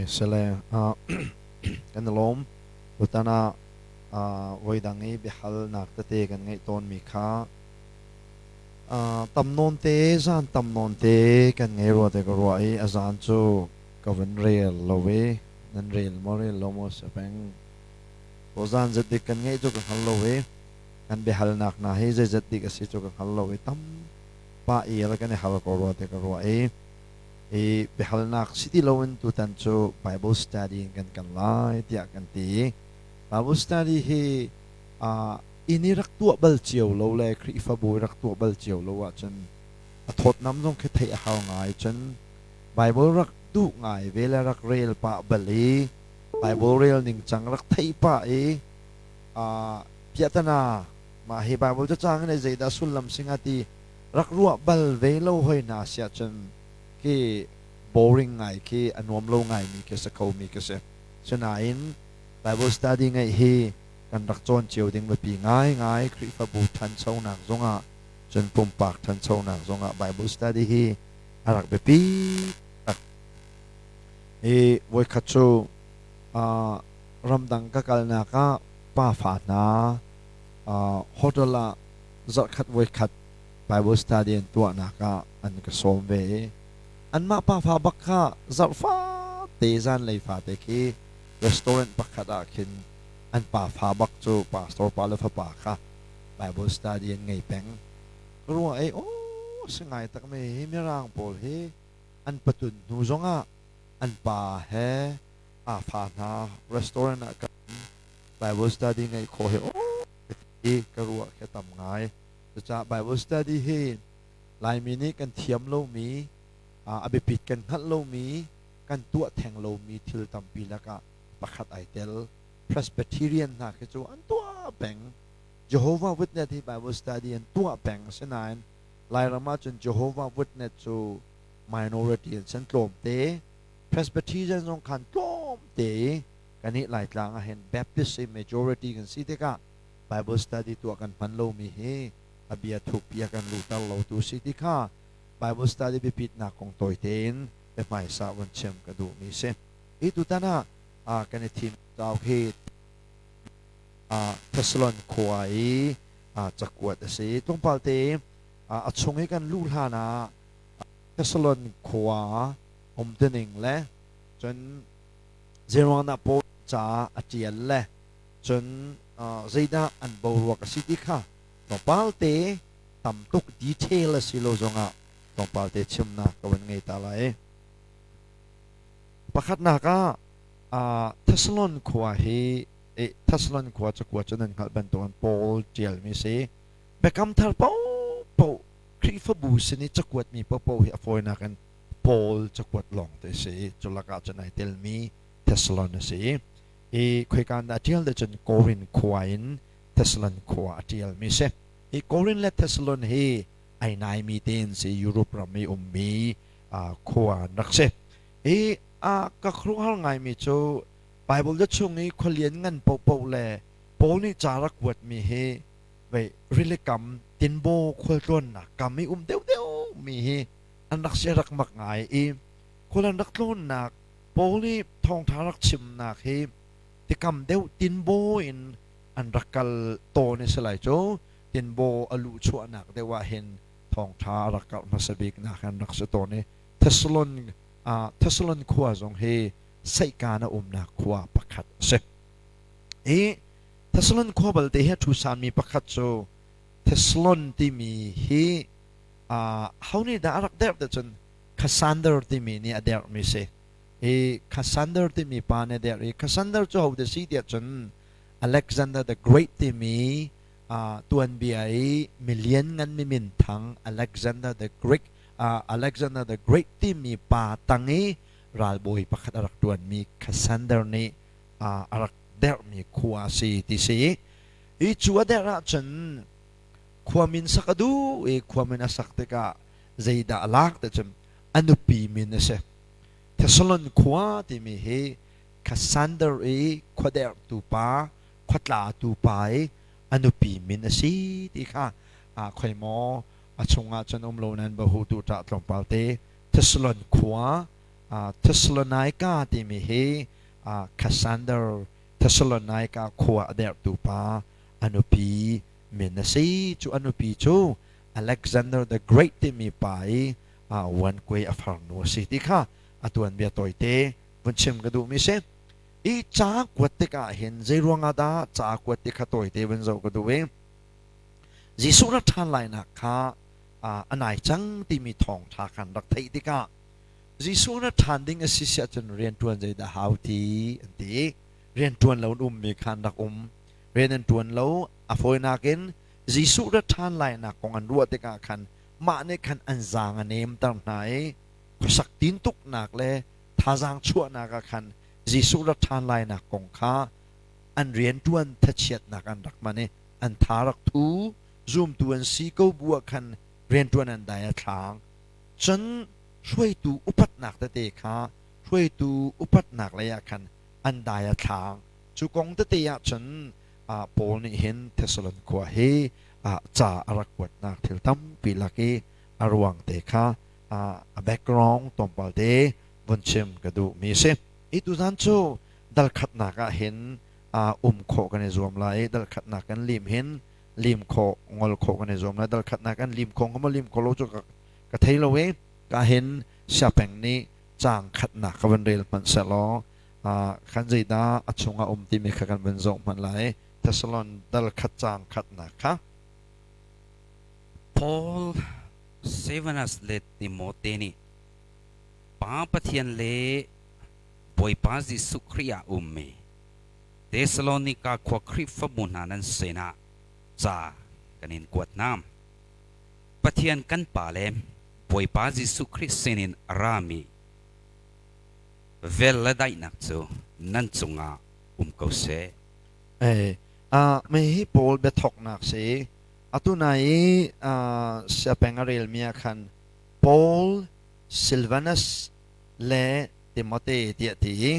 Sale kan i lawm. Tutan ah voidang i biahalnak tete kan ngeih tawnmi kha tam nawn te, zan tam nawn te kan ngei rua te ka ruah i a zan cu ka vun rel lo i nan rel maw rel lo maw si peng. Ko zan zat dik kan ngeih cu ka hngal lo i kan biahalnak hna hi zeizat dik a si cu ka hngal lo i tam pah i kan i hal ko rua te ka ruah i i biahalnak si ti loin tutan cu Bible study in kan kan lai tiah kan ti. Bible study hi inn i rak tuah bal cio lo le Khrihfabu i rak tuah bal cio lo ahcun a thawtnam zong khi theih a hau ngai. Cun Bible rak duh ngai ve le rak rel pah bal i Bible rel ningcang rak theih pah i piahtana mah hi Bible cacang in zeidah sullam si hnga ti rak ruah bal ve lo hoi hna siah cun khi boring ngai khi a nuam lo ngaimi khi si kho mi khi si. Sinain Bible study ngeih hi kan rak cawn cio ding biapi ngaingai. Khrihfabu ṭhanchonak zongah cun pumpak ṭhanchonak zongah Bible study hi a rak biapi tak. I voikhat cu ramdang ka kalnak ah pafa hna hotel ah zarhkhat voikhat Bible study an tuahnak ah an ka sawm ve i anmah pafa bak kha zarh fate zanlei fate khi restaurant pakhat ah khin an pafa bak cu pastor pa le fapa kha Bible study an ngei peng. Ka ruah i aw si ngai tak mi hi mirang pawl hi an patun hnu zongah an pa he aa fa hna restaurant ah kan Bible study ngeih khawh hi aw hi ka ruah khi a tam ngai. Cucaah Bible study hi Laimi nih kan thiam lomi, a biapit kan hngalh lomi, kan tuah theng lomi thil tampi lakah pakhat ai tel. Presbyterian hna khi cu an tuah peng. Jehovah Witness hi Bible study an tuah peng. Asinain Lairam ahcun Jehovah Witness cu minority an san tlawmte. Presbyterian zong khan tlawmte i kannih Laitlang ah hin Baptist hi majority kan si tikah Bible study tuah kan hman lomi hi a bia thukpi a kan luhter lotu si ti kha Bible study biapitnak kong tawi tein biahmaisa vun chim ka duhmi si. Hi tutan ah kan i thim cauk hi Thessalon khua i cakuat a si. Tlawmpal te a chung i kan luh hlan ah Thessalon khua umtuning le cun zeiruangdah Paul ca a ṭial le cun zeidah an boruak a si ti kha tlawmpal te tam tuk detail a si lo zongah tlawmpal te chimnak ka van ngei ta lai. Pakhatnak ah Thessalon khua hi Thessalon khua cakuat cu nan hngalh bantukin Paul ṭialmi si. Biakam thar paohpaoh Khrihfabu sin i cakuatmi paohpaoh hi a fawinak in Paul cakuat lawng te si. Cu lakah cun ai telmi Thessalon a si. I khoika dah a ṭial ti cun Korin khua in Thessalon khua a ṭialmi si. Hi Korin le Thessalon hi ai naimi tein si Europe ram i ummi khua an rak si. Hi a ka khuaruahhar ngaimi cu Bible ca chung i khualian ngan paohpaoh le Paul nih ca rak kuatmi hi vei rilikam tinbaw khualtlawnnak kam i um deuhdeuh mi hi an rak si rak mak ngai i khual an rak tlawnnak Paul nih thawngṭha rak chimnak hi tikam deuh tinbaw in an rak kal tawn i si lai cu tinbaw a luhchuahnak deuh ah hin thawngṭha a rak karh hmasa biknak an rak si tawn i Thessalon Thessalon khua zong hi saihkaan a umnak khua pakhat a si. Hi Thessalon khua balte hi a ṭhusanmi pakhat cu Thessalon timi hi ho nih dah a rak derh ti cun Cassander timi nih a derhmi si. Hi Cassander timi pa nih a derh i Cassander cu hodah si tiah cun Alexander the Great timi tuanbia i milian ngan mi minthang Alexander the Great Alexander the Great timi pa tang i ralbawi pakhat a rak ṭuanmi Cassander nih a rak derhmi khua a si ti si. Hi cu a derh ahcun khua min sak a duh i khua min a sak tikah zeidah a lak ti cun a nupi min a si. Thessalon khua timi hi Cassander i khuaderhtu pa, khuatlatu pa i a nupi min a si ti kha khoi maw a chungah cun um lo nan bahu tu ṭah tlawmpal te Thessalon khua. Thessalonica timi hi Cassander Thessalonica khua a derhtu pa a nupi min a si. Cu a nupi cu Alexander the Great timi pa i Wankuai a farnu a si ti kha a tuanbia tawite vun chim ka duhmi si. I ca kuat tikah hin zei ruangah dah ca kuat ti kha tawite vun zoh ka duh i Jesuh rak ṭhan lainak kha a nai cang timi thawngṭha khan rak theih tikah Jesuh rak ṭhan ding a si si ahcun rianṭuan zeidah hau ti an ti. Rianṭuan lo an ummi kha an rak um. Rian an ṭuan lo a fawinak in Jesuh rak ṭhan lainak kong an ruah tikah khan mah nih khan an zaang a nemter hna i khuasak tintuknak le thazaang chuahnak ah khan Jesuh rak ṭhan lainak kong kha an rianṭuan thachiatnak an rak hman i an tha rak thu. Zumtu an si ko bu ah khan rianṭuan an dai a thlaang. Cun hruaitu upatnak tete kha hruaitu upatnak lei ah khan an dai a thlaang. Cu kong tete ah cun Paul nih hin Thessalon khua hi ca a rak kuatnak thil tampi lak i a ruang te kha a background tlawmpal te vun chim ka duhmi a si. Hi tuzan cu dal khatnak ah hin um khawh kan i zuam lai i dal khatnak kan lim hin lim khawh ngol khawh kan i zuam lai. Dal khatnak kan lim khawh hnga maw lim khawh lo cu ka thei lo i ka hin siapeng nih caang khatnak ka van rel hmanh sehlaw kan zeidah a chungah um timi kha kan van zoh hmanh lai. Thessalon dal khat caang khatnak kha. Paul Silvanus le Timote nih Pa Pathian le Bawipa Jesuh Khrih ah ummi Thesalonika khua Khrihfabu hna nan sinah ca kan in kuat hna. Pathian kan Pa le Bawipa Jesuh Khrih sinin a rami vel le daihnak cu nan cungah um ko seh. Mei hi Paul biathawknak si. Atu nai i siapeng a relmi ah khan Paul, Silvanus le Timote tiah ti i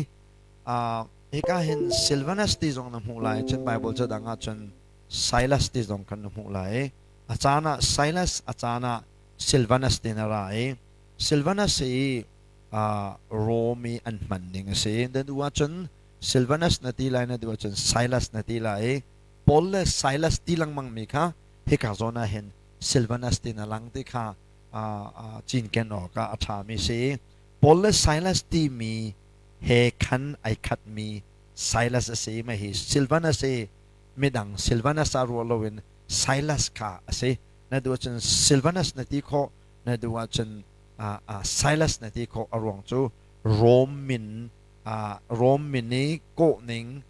hika hin Silvanus ti zong na hmuh lai, cun Bible ca dang ah cun Silas ti zong khan na hmuh lai. A caan ah Silas, a caan ah Silvanus ti na ra i Silvanus hi Rom i an hman ning a si. Na duh ahcun Silvanus na ti lai, na duh ahcun Silas na ti lai i Paul le Silas ti lengmang mi kha hika zawn ah hin Silvanus ti na lang ti kha cinken awkah a ṭhami si. Paul le Silas timi he khan ai khatmi Silas a si. Mah hi Silvanus hi midang Silvanus ah ruah loin Silas kha a si. Na duh ahcun Silvanus na ti khawh, na duh ahcun Silas na ti khawh. A ruang cu Rom min Rom min i kawhning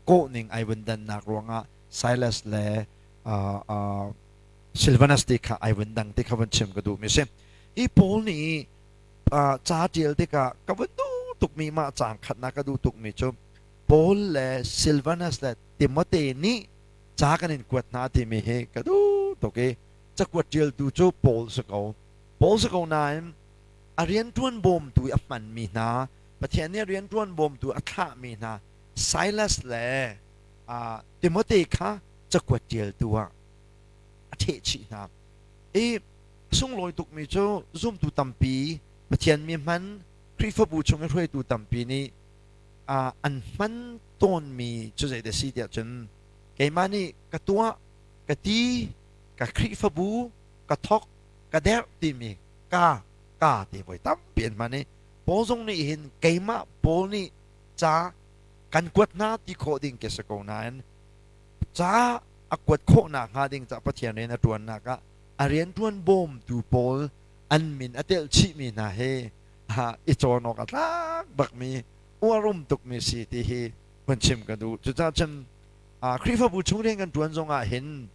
kawhning ai vun dannak ruangah Silas le Silvanus ti kha ai vun dang ti kha vun chim ka duhmi si. Hi Paul nih ca ṭial tikah ka vun duh tukmi mah caang khatnak ka duh tukmi cu Paul le Silvanus le Timote nih ca kan in kuat hna timi hi ka duh tuk i cakuat ṭialtu cu Paul si ko. Paul si ko nain a rianṭuan bawmtu i a hmanmi hna Pathian nih a rianṭuan bawmtu a thlahmi hna Silas le Timote kha cakuat ṭialtu ah a ṭhehchih hna. I sunglawi tukmi cu zumtu tampi, Pathian mi hman, Khrihfabu chung i hruaitu tampi nih an hman tawnmi cu zeidah si tiah cun keimah nih ka tuah, ka ti, ka Khrihfabu, ka thawk, ka derh timi ka ka ti voi tampi an hman i Paul zong nih hin keimah Paul nih ca kan kuat hna ti khawh ding ka si ko nain ca a kuat khawhnak hnga ding caah Pathian rian a ṭuannak ah a rianṭuan bawmtu pawl an min a telh chihmi hna hi i cawn awk a tlak bakmi uarum tukmi si ti hi hun chim ka duh. Cucaah cun Khrihfabu chung rian kan ṭuan zong ah hin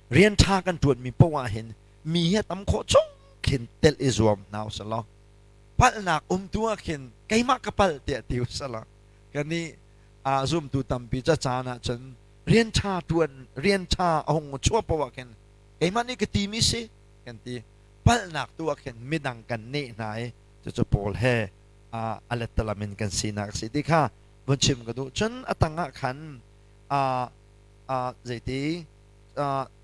rian ṭha kan ṭuanmi paoh ah hin mi hi a tam khawh chung khin telh i zuam hna usih law palhnak um tu ah khin keimah ka palh tiah ti usih law kannih zumtu tampi ca caan ah cun rian ṭha ṭuan rian ṭha a hung chuah paoh ah khin keimah nih ka timi si kan ti. Palhnak tu ah khin midang kan neh hna i cucu Paul he a lettalam in kan sinak a si ti kha vun chim ka duh. Cun a tang ah khan zeiti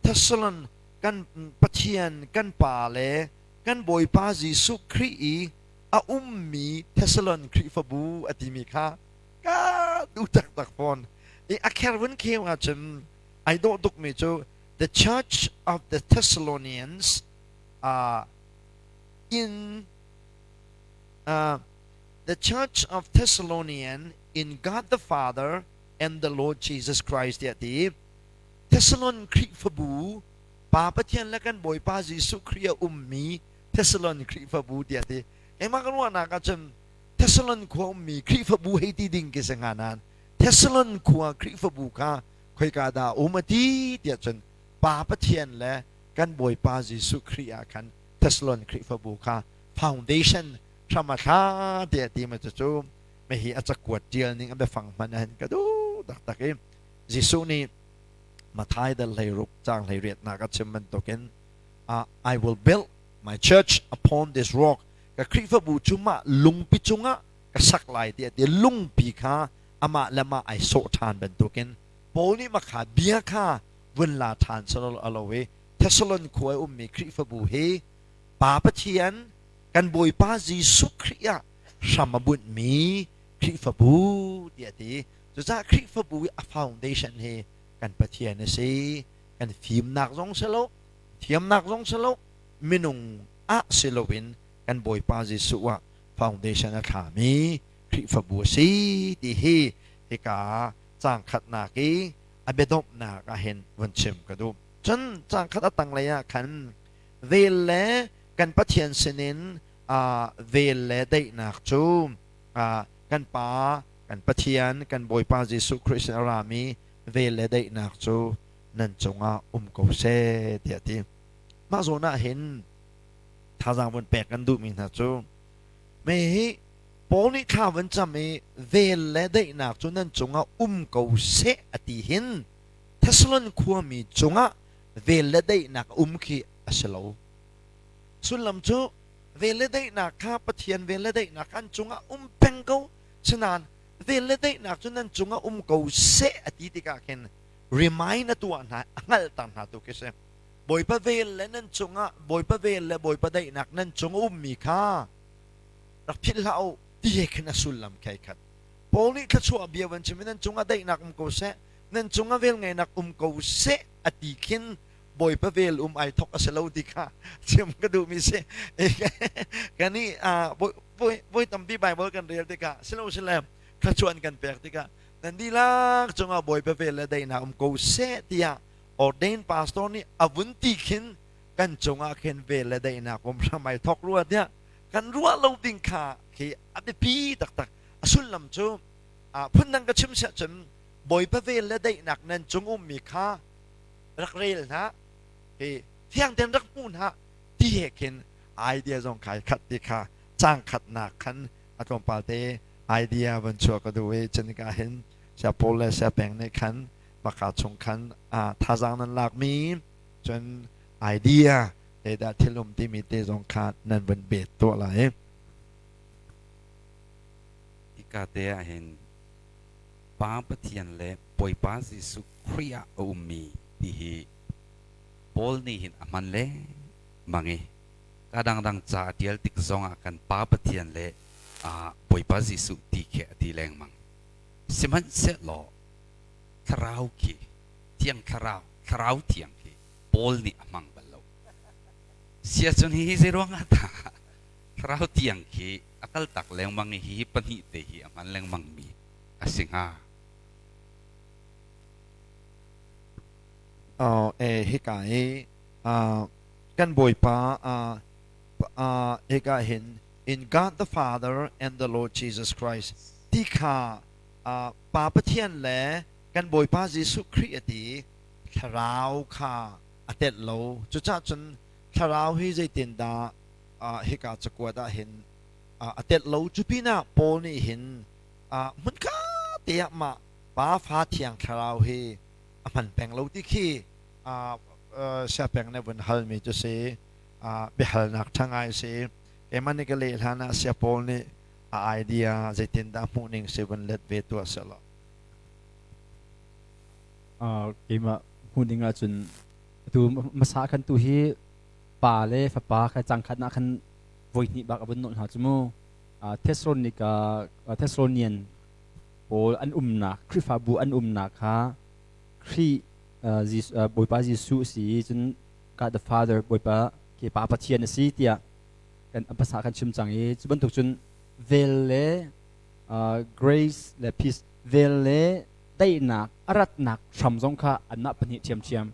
Thessalon kan Pathian kan Pa le kan Bawipa Jesuh Khrih i a ummi Thessalon Khrihfabu a timi kha ka duh taktak fawn. I a kher vun kheu ahcun ai dawh tukmi cu the Church of the Thessalonians in the Church of Thessalonian in God the Father and the Lord Jesus Christ tiah ti. Thessalon Khrihfabu Pa Pathian le kan Bawipa Jesuh Khrih a ummi Thessalon Khrihfabu tiah ti. Keimah ka ruahnak ahcun Thessalon khua ummi Khrihfabu hei ti ding khi si hnga nain Thessalon khua Khrihfabu kha khoika dah um a ti tiah cun Pa Pathian le kan Bawipa Jesuh Khrih ah khan Thessalon Khrihfabu kha foundation hram a thla tiah ti ma cucu hi a cakuat ṭial ning a biafang hman ah hin ka duh taktak i Jesuh nih Matthai dal 16 caang 18 nak a chim bantukin I will build my church upon this rock, ka Khrihfabu cu mah lungpi cungah ka sak lai tiah ti. Lungpi kha amah le mah ai sawh ṭhan bantukin Paul nih makha bia kha vun la ṭhan salo alo i Thessalon khua i ummi Khrihfabu hi Pa Pathian kan Bawipa Jesuh Khrih ah hram a bunhmi Khrihfabu tiah a ti. Cucaah Khrihfabu i a foundation hi kan Pathian a si. Kan fimnak zong si lo, thiamnak zong si lo, minung ah si loin kan Bawipa Jesuh ah foundation a thlami Khrihfabu a si ti hi hika caang khatnak i a biadomhnak ah hin vun chim ka duh. Cun caang khat a tanglei ah khan vel le kan Pathian sinin vel le daihnak cu kan Pa, kan Pathian, kan Bawipa Jesuh Khrih sin a rami vel le daihnak cu nan cungah um ko seh tiah a ti. Mah zawn ah hin thazaang vun pek kan duhmi hna cu me hi Paul nih thla vun cam i vel le daihnak cu nan cungah um ko seh a ti hin Thessalon khuami cungah vel le daihnak a um khi a si lo. Sullam cu vel le daihnak kha Pathian vel le daihnak an cungah um peng ko. Sinain vel le daihnak cu nan cungah um ko seh a ti tikah khin remind a tuah hna, a hngalhter hna tu khi si. Bawipa vel le nan cungah Bawipa vel le Bawipa daihnak nan cung a ummi kha rak philh hlah u ti he khin a sullam khi ai khat. Paul nih thluachuah bia van chim i nan cungah daihnak um ko seh, nan cungah velngeihnak um ko seh a ti khin Bawipa vel um ai thok a si lo ti kha chim ka duhmi si. Kan i voi tampi Bible kan rel tikah silo sile thluachuah an kan pek tikah nan dihlak cungah Bawipa vel le daihnak um ko seh tiah ordained pastor nih a vun ti khin kan cungah khin vel le daihnak um hram ai thok rua tiah kan ruah lo ding kha khi a biapi taktak. A sullam cu phundang ka chim siah cun Bawipa vel le daihnak nan cung ummi kha rak rel hna hi, fiang tein rak hmu hna ti he khin idea zong khai khat ti kha cang khatnak khan a tlawmpal te idea van chuah ka duh i cun ka hin sia Paul le sia Peng nih khan maka chung khan thazaang nan lakmi cun idea zeidah thil um timi te zong kha nan vun bet tuah lai. Hika te ah hin Pa Pathian le Bawipa Jesuh Khrih ah a ummi ti hi Paul nih hin a hman lengmang i ka dangdang ca a ṭial tik zongah kan Pa Pathian le Bawipa Jesuh ti khi a ti lengmang. Sihmanhsehlaw Thlarau khi Thiang Thlarau, Thlarau Thiang khi Paul nih a hmang bal lo. Siacun hihi zeiruangah dah Thlarau Thiang khi a kaltak lengmang i hihi pahnih te hi a hman lengmangmi a si hnga? Hika hi kan Bawipa hika hin in God the Father and the Lord Jesus Christ ti kha Pa Pathian le kan Bawipa Jesuh Khrih a ti, Thlarau kha a telh lo. Cucaah cun Thlarau hi zeitindah hika cakuat ah hin a telh lo? Cu pinah Paul nih hin hmunkhat te ah mah Pa, Fa, Thiang Thlarau hi a hman peng lo ti khi siapeng nih vun halmi cu si, biahalnak ṭha ngai si. Keimah nih ka leh hlan ah Sia Paul nih a idea zeitindah hmuh ning si vun let ve tuah sehlaw. Keimah hmuh ning ahcun atu hmasa khan tu hi pa le fapa kha cangkhat ah khan voi hnih bak a vun nawl hna cu mu. Thessalonica Thessalonian pawl an umnak Khrihfabu an umnak kha Khrih Bawipa Jesuh si cun God the Father Bawipa ke Pa Pathian a si tiah kan pasa kan chim cang i cu bantuk cun vel le grace le peace vel le daihnak a ratnak hram zong kha anmah pahnih ṭhiamṭhiam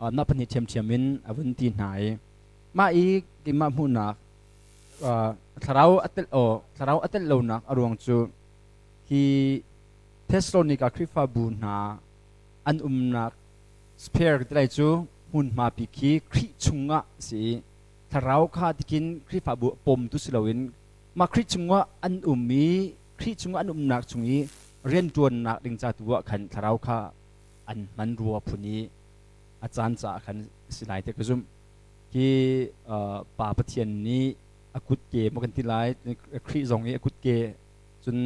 anmah pahnih ṭhiamṭhiam in a vun ti hna i mah i keimah hmuhnak thlarau a tel thlarau a tel lonak a ruang cu hi Thessalonica Khrihfabu hna an umnak sphere ti lai cu hmunhma pi khi Khrih chungah si i thlarau kha tikin Khrihfabu pawmtu si loin mah Khrih chungah an um i Khrih chungah an umnak chung i rianṭuannak ding ca tu ah khan thlarau kha an hman rua phun i a caan caah khan si lai ti ka zumh. Hi Pa Pathian nih a kutke maw kan ti lai Khrih zong i a kutke cun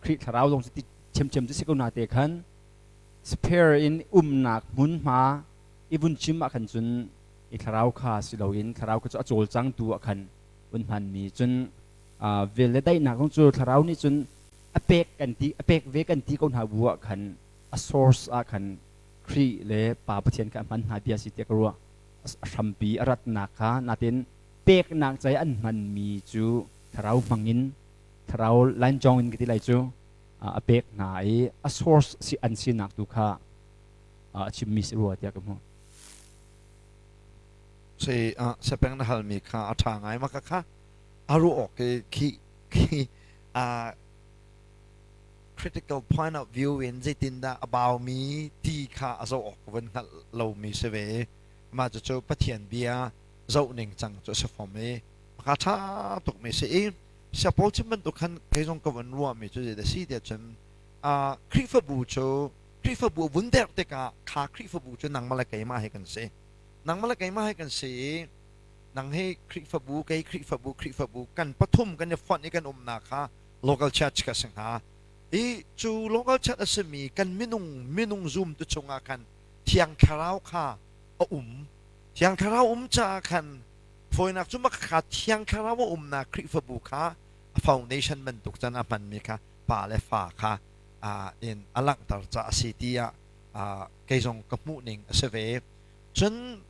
Khrih thlarau zong cu ti ṭhiamṭhiam cu si ko na te khan sphere in umnak hmunhma i vun chim ah khan cun i thlarau kha si loin thlarau kha cu a cawlcangtu ah khan vun hmanmi cun vel le daihnak zong cu thlarau nih cun a pek kan ti a pek ve kan ti ko hna bu ah khan a source ah khan Khrih le Pa Pathian kha a hman hna bia si tiah ka ruah. A hrampi a ratnak kha natin peknak cai an hmanmi cu thlarau hmangin thlarau lainjong in ka ti lai cu a pek hna i a source si an sinak tu kha a chimmi si rua tiah ka hmuh. Si sepeng na halmi kha a ṭha ngai ma ka kha a ruah awk khi khi critical point of view in zeitindah a baumi ti kha a zoh awk van hngalh lomi si ve. Mah cucu Pathian bia zoh ning cang cu a si fom i ka ṭha tukmi si i siapawl chim bantuk khan kei zong ka van ruahmi cu zeidah si tiah cun Khrihfabu cu Khrihfabu a vun derh tikah kha Khrihfabu cu nangmah le keimah he kan si. Nangmah le keimah he kan si i nang hi Khrihfabu kei Khrihfabu Khrihfabu kan pathum kan i fonh i kan umnak kha local church ka si hnga. I cu local church a simi kan minung minung zumtu chungah khan Thiang Thlarau kha a um. Thiang Thlarau um caah khan fawinak cu makha Thiang Thlarau a umnak Khrihfabu kha a foundation bantuk can a hmanmi kha pa le fa kha in a langhter caah a si tiah kei zong ka hmuh ning a si ve. Cun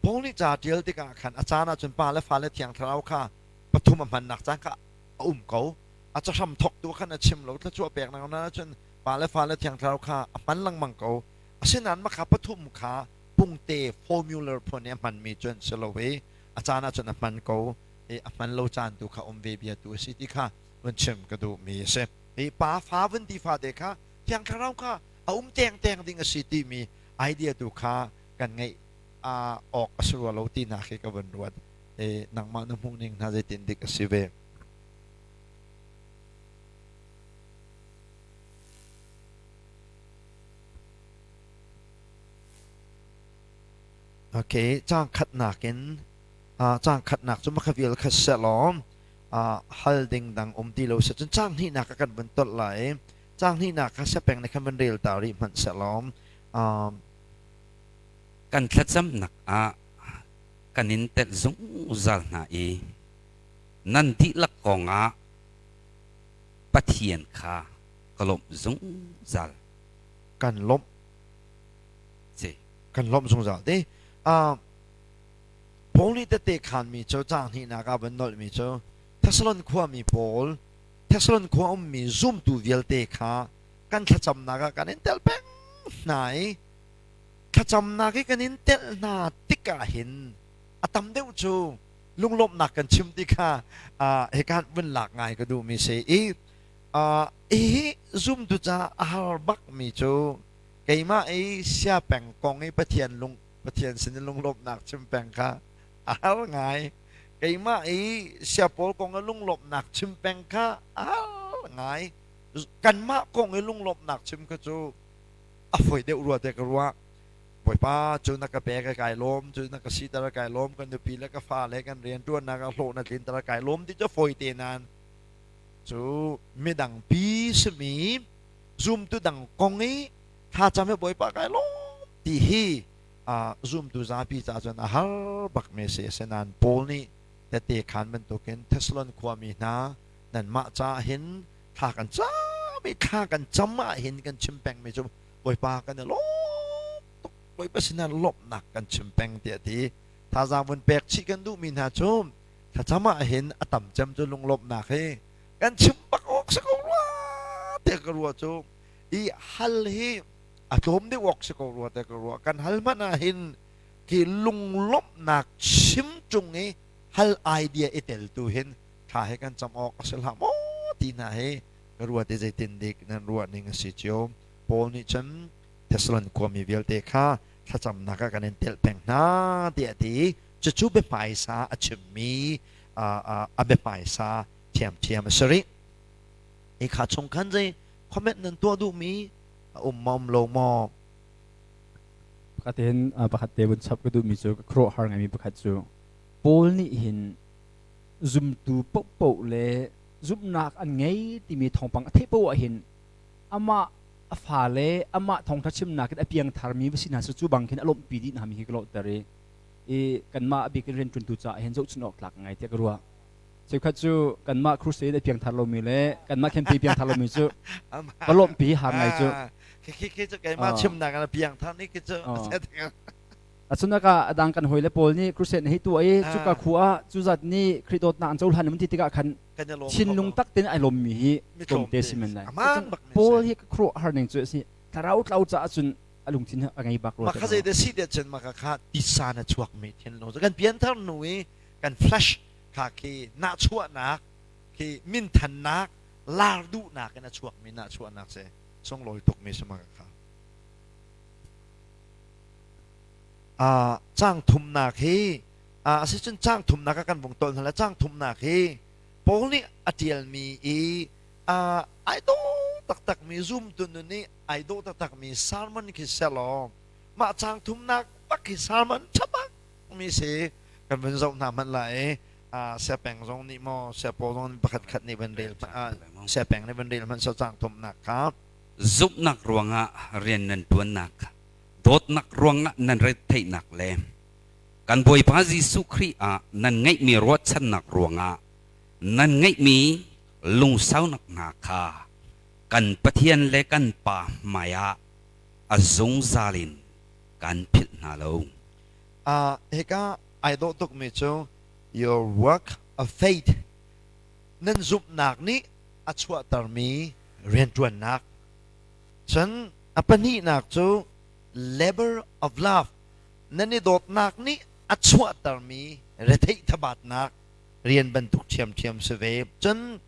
Paul nih ca ṭial tikah khan a caan ahcun pa le fa le Thiang Thlarau kha pathum a hmannak caan kha a um ko. A cahram thawktu khan a chim lo, thluachuah peknak na ahcun pa le fa le Thiang Thlarau kha a hman lengmang ko. Asinain mah kha pathum kha pungte formular phun i a hmanmi cu an si lo i a caan ahcun a hman ko i a hman lo caan tu kha um ve bia tu a si ti kha vun chim ka duhmi a si. Hi pa fa vun ti fate kha Thiang Thlarau kha a um tengteng ding a si timi idea tu kha kan ngeih awk a si rua lo tinak hi ka vun ruat. E, nangmah na hmuh ning hna zeitin dik a si ve. Okay, caang khatnak in caang khatnak cu makha vial kha sehlaw hal ding dang um ti lo seh cun caang hnihnak ah kan vun tolh lai. Caang hnihnak kha sepeng nih khan vun rel ta rih hmanh sehlaw Kan thlacamnak ah kan in telh zungzal hna i nan dihlak kongah Pathian kha ka lawmh zungzal. Kan lawmh. Si. Kan lawmh zungzal te. Paul nih tette khanmi cu caang hnihnak ah van nolhmi cu Thessalon khuami pawl Thessalon khua ummi zumtu vialte kha kan thlacamnak ah kan in tel peng hna i thlacamnak i kan in telh hna tikah hin a tam deuh cu lunglawmhnak kan chim ti kha hika vun lak ngai ka duhmi si i hihi zumtu ca a har bakmi cu keimah i sia peng kong i Pathian lung Pathian sin i lunglawmhnak chim peng kha a har ngai keimah i sia pawl kong i lunglawmhnak chim peng kha a har ngai kanmah kong i lunglawmhnak chim kha cu a foi deuh rua te ka ruah. Bawipa cu na ka pek kai lawm cu na ka siter kai lawm kan nupi le ka fa le kan rianṭuannak ah hlawh na tlinter kai lawm ti cu fawi te nain cu midang pi simi zumtu dang kong i thlacam i Bawipa kai lawm ti hi zumtu zapi ca cun a har bak mi si. Asinain Paul nih Tette khaan bantukin Thessalon khuami hna nanmah caah hin thla kan cam i thla kan cam ah hin kan chim pengmi cu Bawipa kan i lawm tuk, Bawipa sinah lawmhnak kan chim peng tiah a ti. Thazaang vun pek chih kan duhmi hna cu thlacam ah hin a tam cem cu lunglawmhnak hi kan chim bak awk si ko rua tiah ka ruah cu i hal hi a tlawm deuh awk si ko rua tiah ka ruah. Kan hal hmanh ah hin khi lunglawmhnak chim ṭung i hal idea i tel tu hin thla he kan cam awk a si hlah maw ti hna hi ka ruat i zeitin dik nan ruah ning a si cio. Paul nih cun Thessalon khuami vialte kha thlacamnak ah kan in telh peng hna tiah a ti. Cucu biahmaisa a chimmi a biahmaisa ṭhiamṭhiam a si rih. Hi kha chung khan zei comment nan tuah duhmi a um maw um lo maw? Pakhat hin pakhat te vun chap ka duhmi cu ka khuaruahhar ngaimi pakhat cu Paul nih hin zumtu paohpaoh le zumhnak an ngei timi thawngpang a theih paoh ah hin amah a fale amah thawngṭha chimnak in a piangtharmi va si hna seh cu bang khin a lawmhpi dih hna mi hi ka lawhter i i kanmah a bik in rianṭuantu caah hin zohchunh awk tlak ngai tiah ka ruah. Cheukhat cu kanmah crusade a piangthar lomi le kanmah campaign piangthar lomi cu va lawmhpi har ngai cu. Khi khi cu keimah chimnak ah piangthar nih khi cu. Asunak ah adang kan hawile pawl nih crusade na hei tuah i cuka khu ah cu zat nih Khrih dawtnak an cohlan mun ti tikah khan thinlung tak tein ai lawmmi hi tlawmte si men lai. Paul hi khuaruahhar ning cu a si. Thlarau tlau caah cun a lungthin a ngei bak rua. Maka zei de si de cun maka kha tisa na chuakmi thinlung kan pianthar nu i kan flash kha khi nahchuahnak khi minthannak lar duhnak in a chuakmi nahchuahnak si sunglawi tukmi si maka kha. Caang thumnak hi asicun caang thumnak ah kan vung tolh hna le caang thumnak hi Paul nih a ṭialmi i ai dawh taktakmi zumtu nun nih ai dawh taktakmi sermon khi selaw mah caang thumnak bak hi sermon ṭha bak mi si kan vun zoh hna hmanh lai i siapeng zong nih maw siapaw zong nih pakhat khat nih van rel siapeng nih van rel hmanh seh caang thumnak kha. Zumhnak ruangah rian nan ṭuannak, dawtnak ruangah nan retheihnak le kan Bawipa Jesuh Khrih ah nan ngeihmi ruahchannak ruangah nan ngeihmi lungsaunak hna kha kan Pathian le kan Pa hmaiah a zungzal in kan philh hna lo. Hika ai dawh tukmi cu your work of faith nan zumhnak nih a chuahtermi rianṭuannak. Cun a pahnihnak cu labor of love nan i dawtnak nih a chuahtermi retheih thabatnak rian bantuk ṭhiamṭhiam si ve. Cun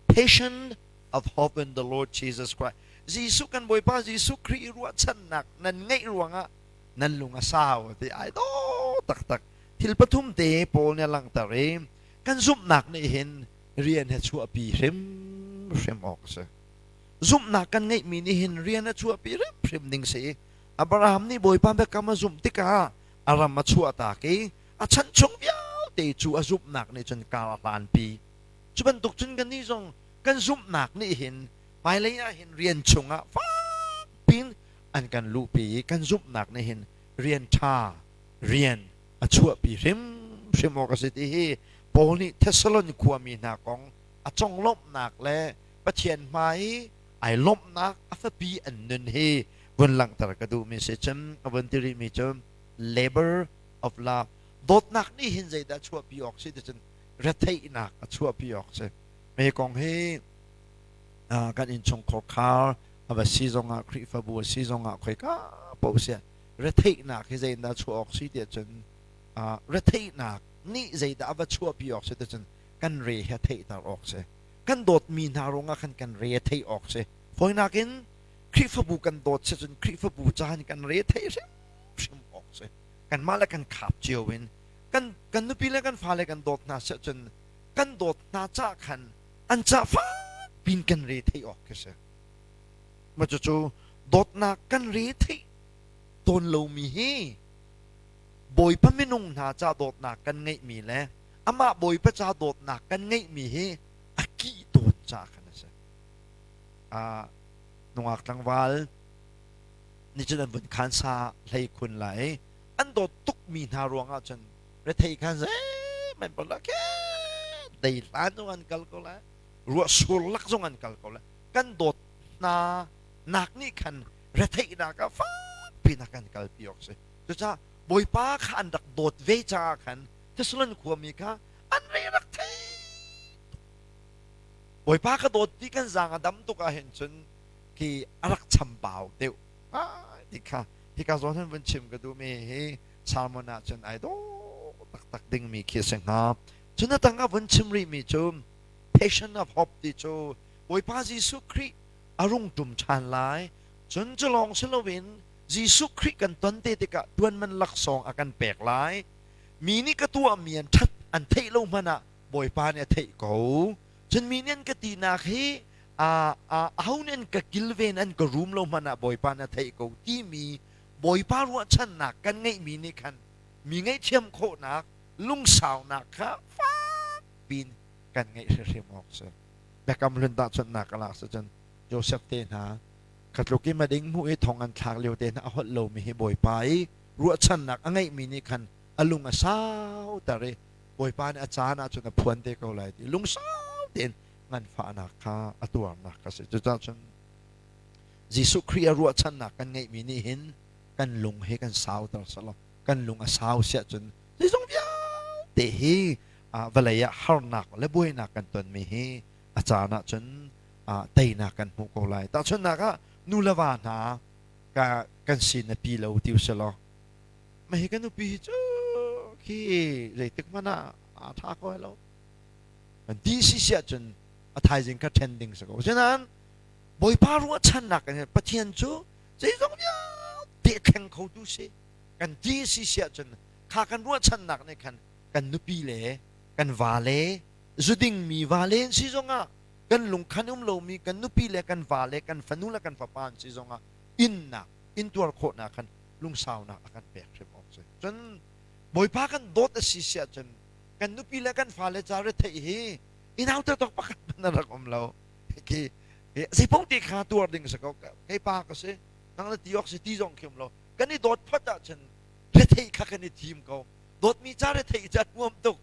patient of hope in the Lord Jesus Christ. Jesuh kan Bawipa Jesuh Khrih ruahchannak nan ngeih ruangah nan lung a sau ti ai dawh taktak. Thil pathum te Paul nih a langhter i kan zumhnak nih hin rian he chuahpi hrimhrim awk a si. Zumhnak kan ngeihmi nih hin rian a chuahpi hrimhrim ding si. Abraham nih Bawipa biakam a zumh tikah a ram a chuahtak i a chan chung vialte cu a zumhnak nih cun kar a hlanpi. Cu bantuk cun kannih zong kan zumhnak nih hin hmailei ah hin rian chungah fak pin an kan luhpi i kan zumhnak nih hin rian ṭha rian a chuahpi hrimhrim awk a si ti hi Paul nih Thessalon khuami hna kong a conglawmhnak le Pathian hmai i ai lawmhnak a fapi an nun hi vun langhter ka duhmi si. Cun a vun ti rihmi cu labor of love, dawtnak nih hin zeidah chuahpi awk si ti cun retheihnak a chuahpi awk si. Me kong hi kan innchungkhar khar a va si zongah Khrihfabu a si zongah khoika paoh si retheihnak hi zeidah chuah awk si tiah cun retheihnak nih zeidah a va chuahpi awk si ti cun kan re he theihter awk si. Kan dawtmi hna ruangah khan kan re a theih awk si. Fawinak in Khrihfabu kan dawt si cun Khrihfabu caan kan re theih hrimhrim awk si. Kanmah le kan khap cio in kan kan nupi le kan fale kan dawt hna si cun kan dawt hna ca khan an ca fak pin kan re theih awk khi si. Ma cucu dawtnak kan re theih tawn lomi hi Bawipa minung hna ca dawtnak kan ngeihmi le amah Bawipa ca dawtnak kan ngeihmi hi a kih tawn ca khan a si. Nungak tlangval nih cun an vun khan sa hlei khun lai an dawt tukmi hna ruangah cun rethei khan zeihmanh men bal ke dei hlan zong an kal ko lai, ruah sur lak zong an kal ko lai. Kan dawt hna nak nih khan retheihnak ah fakpi na kan kalpi awk si. Cucaah Bawipa kha an rak dawt ve caah khan Thessalon khuami kha an re rak thei. Bawipa ka dawt ti kan zaang a dam tuk ah hin cun khi a rak chambau deuh ti kha hika zawn han vun chim ka duhmi hi sermon ah cun ai dawh taktak dingmi khi a si hnga. Cun a tang ah vun chim rihmi cu Passion of Hope ti cu Bawipa Jesuh Khrih a rung ṭum ṭhan lai. Cun cu lawng si loin Jesuh Khrih kan ton te tikah ṭuanman laksawng a kan pek lai. Mi nih ka tuahmi an ṭhat an theih lo hmanh ah Bawipa nih a theih ko. Cun mi nih an ka tinak hi aho nih an ka kilven an ka rum lo hmanh ah Bawipa nih a theih ko timi Bawipa ruahchannak kan ngeihmi nih khan mi ngaihthiam khawhnak lungsaunak kha fak piin kan ngeih hrimhrim awk si. Biakam hlun tahchunhnak ka lak cun Joseph te hna kha tluk i mading hmuh i thong an thlak lio te hna a holh lomi hi Bawipa i ruahchannak a ngeihmi nih khan a lung a sauter i Bawipa nih a caan ahcun a phuan te ko lai ti lungsau tein nganfahnak kha a tuarnak a si. Cucaah cun Jesuh Khrih a ruahchannak kan ngeihmi nih hin kan lung hi kan sauter selaw kan lung a sau siah cun zeizong vialte hi vawlei ah harnak le buainak kan tonmi hi a caan ah cun teinak kan hmuh ko lai. Tahchunhnak ah nu le va hna kan sin a pi lo ti usih mah hi kan nupi hi cu khi zeitik hmanh ah aa ṭha ko lo kan ti si si ahcun a thaizing kha ṭhen ding si ko. Asinain Bawipa ruahchannak in Pathian cu zeizong vialte thleng khotu si kan ti si si ahcun kha kan ruahchannak nih khan kan nupi le kan vale zudingmi vale an si zongah kan lungkhan um lomi kan nupi le kan vale kan fanu le kan fapa an si zongah innak intuar khawhnak khan lungsaunak a kan pek hrim awk si. Cun Bawipa kan dawt a si si ahcun kan nupi le kan fale ca retheih hi inau tok pakhat hmanh a rak um lo. Khi zeipaoh te kha tuar ding si ko. Kei pa ka si, nang na ti awk si ti zong khi um lo. Kan i dawt phot ahcun retheih kha kan i thim ko. Dawtmi ca retheih ca nuam tuk.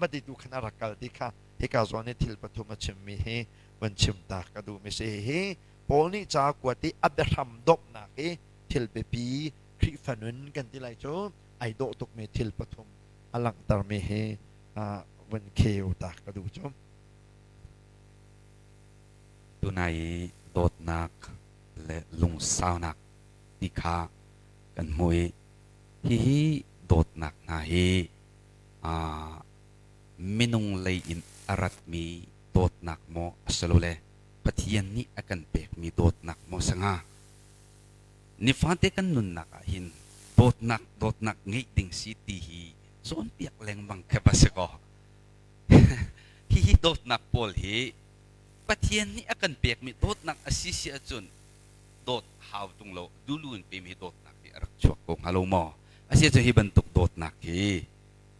Ma ti tu khan a rak kal ti kha hika zawn i thil pathum a chimmi hi van chim ta ka duhmi si. Hi Paul nih ca kuat i a biahram domhnak hi thil biapi Khrihfa nun kan ti lai cu ai dawh tukmi thil pathum a langhtermi hi vun kheu ta ka duh cu. Tunai i dawtnak le lungsaunak ti kha kan hmuh i hihi dawtnak hna hi minung lei in a ratmi dawtnak maw asilole Pathian nih a kan pekmi dawtnak maw si hnga? Nifate kan nunnak ah hin dawtnak dawtnak ngeih ding si ti hi cawnpiak lengmang khi va si kaw hihi dawtnak pawl hi Pathian nih a kan pekmi dawtnak a si si ahcun dawt hau tung lo dulu in pemi dawtnak hi a rak chuak ko hnga lo maw? Asi ahcun hi bantuk dawtnak hi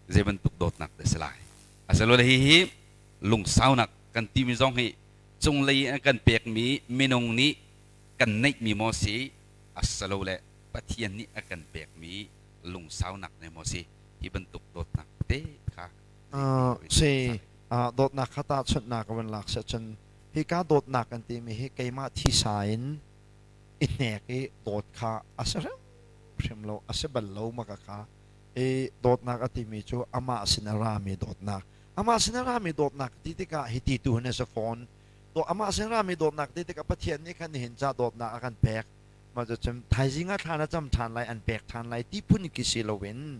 zei bantuk dawtnak dah si lai? Asilole hihi lungsaunak kan timi zong hi cunglei in a kan pekmi minung nih kan neihmi maw si asilole Pathian nih a kan pekmi lungsaunak ne maw si hi bantuk dawtnak te kha Si dawtnak kha tahchunhnak van lak seh cun hika dawtnak kan timi hi keimah thisa in i hnek i dawt kha a si hrimhrim lo a si bal lo maka kha i dawtnak a timi cu amah sin a rami dawtnak Amah sin a rami dawtnak ti tikah hi ti tu hin a si fawn. Amah sin rami dawtnak ti tikah Pathian nih khan nihin ca dawtnak a kan pek. Mah cu thaizing ah thla na cam ṭhan lai, an pek ṭhan lai ti phun khi si loin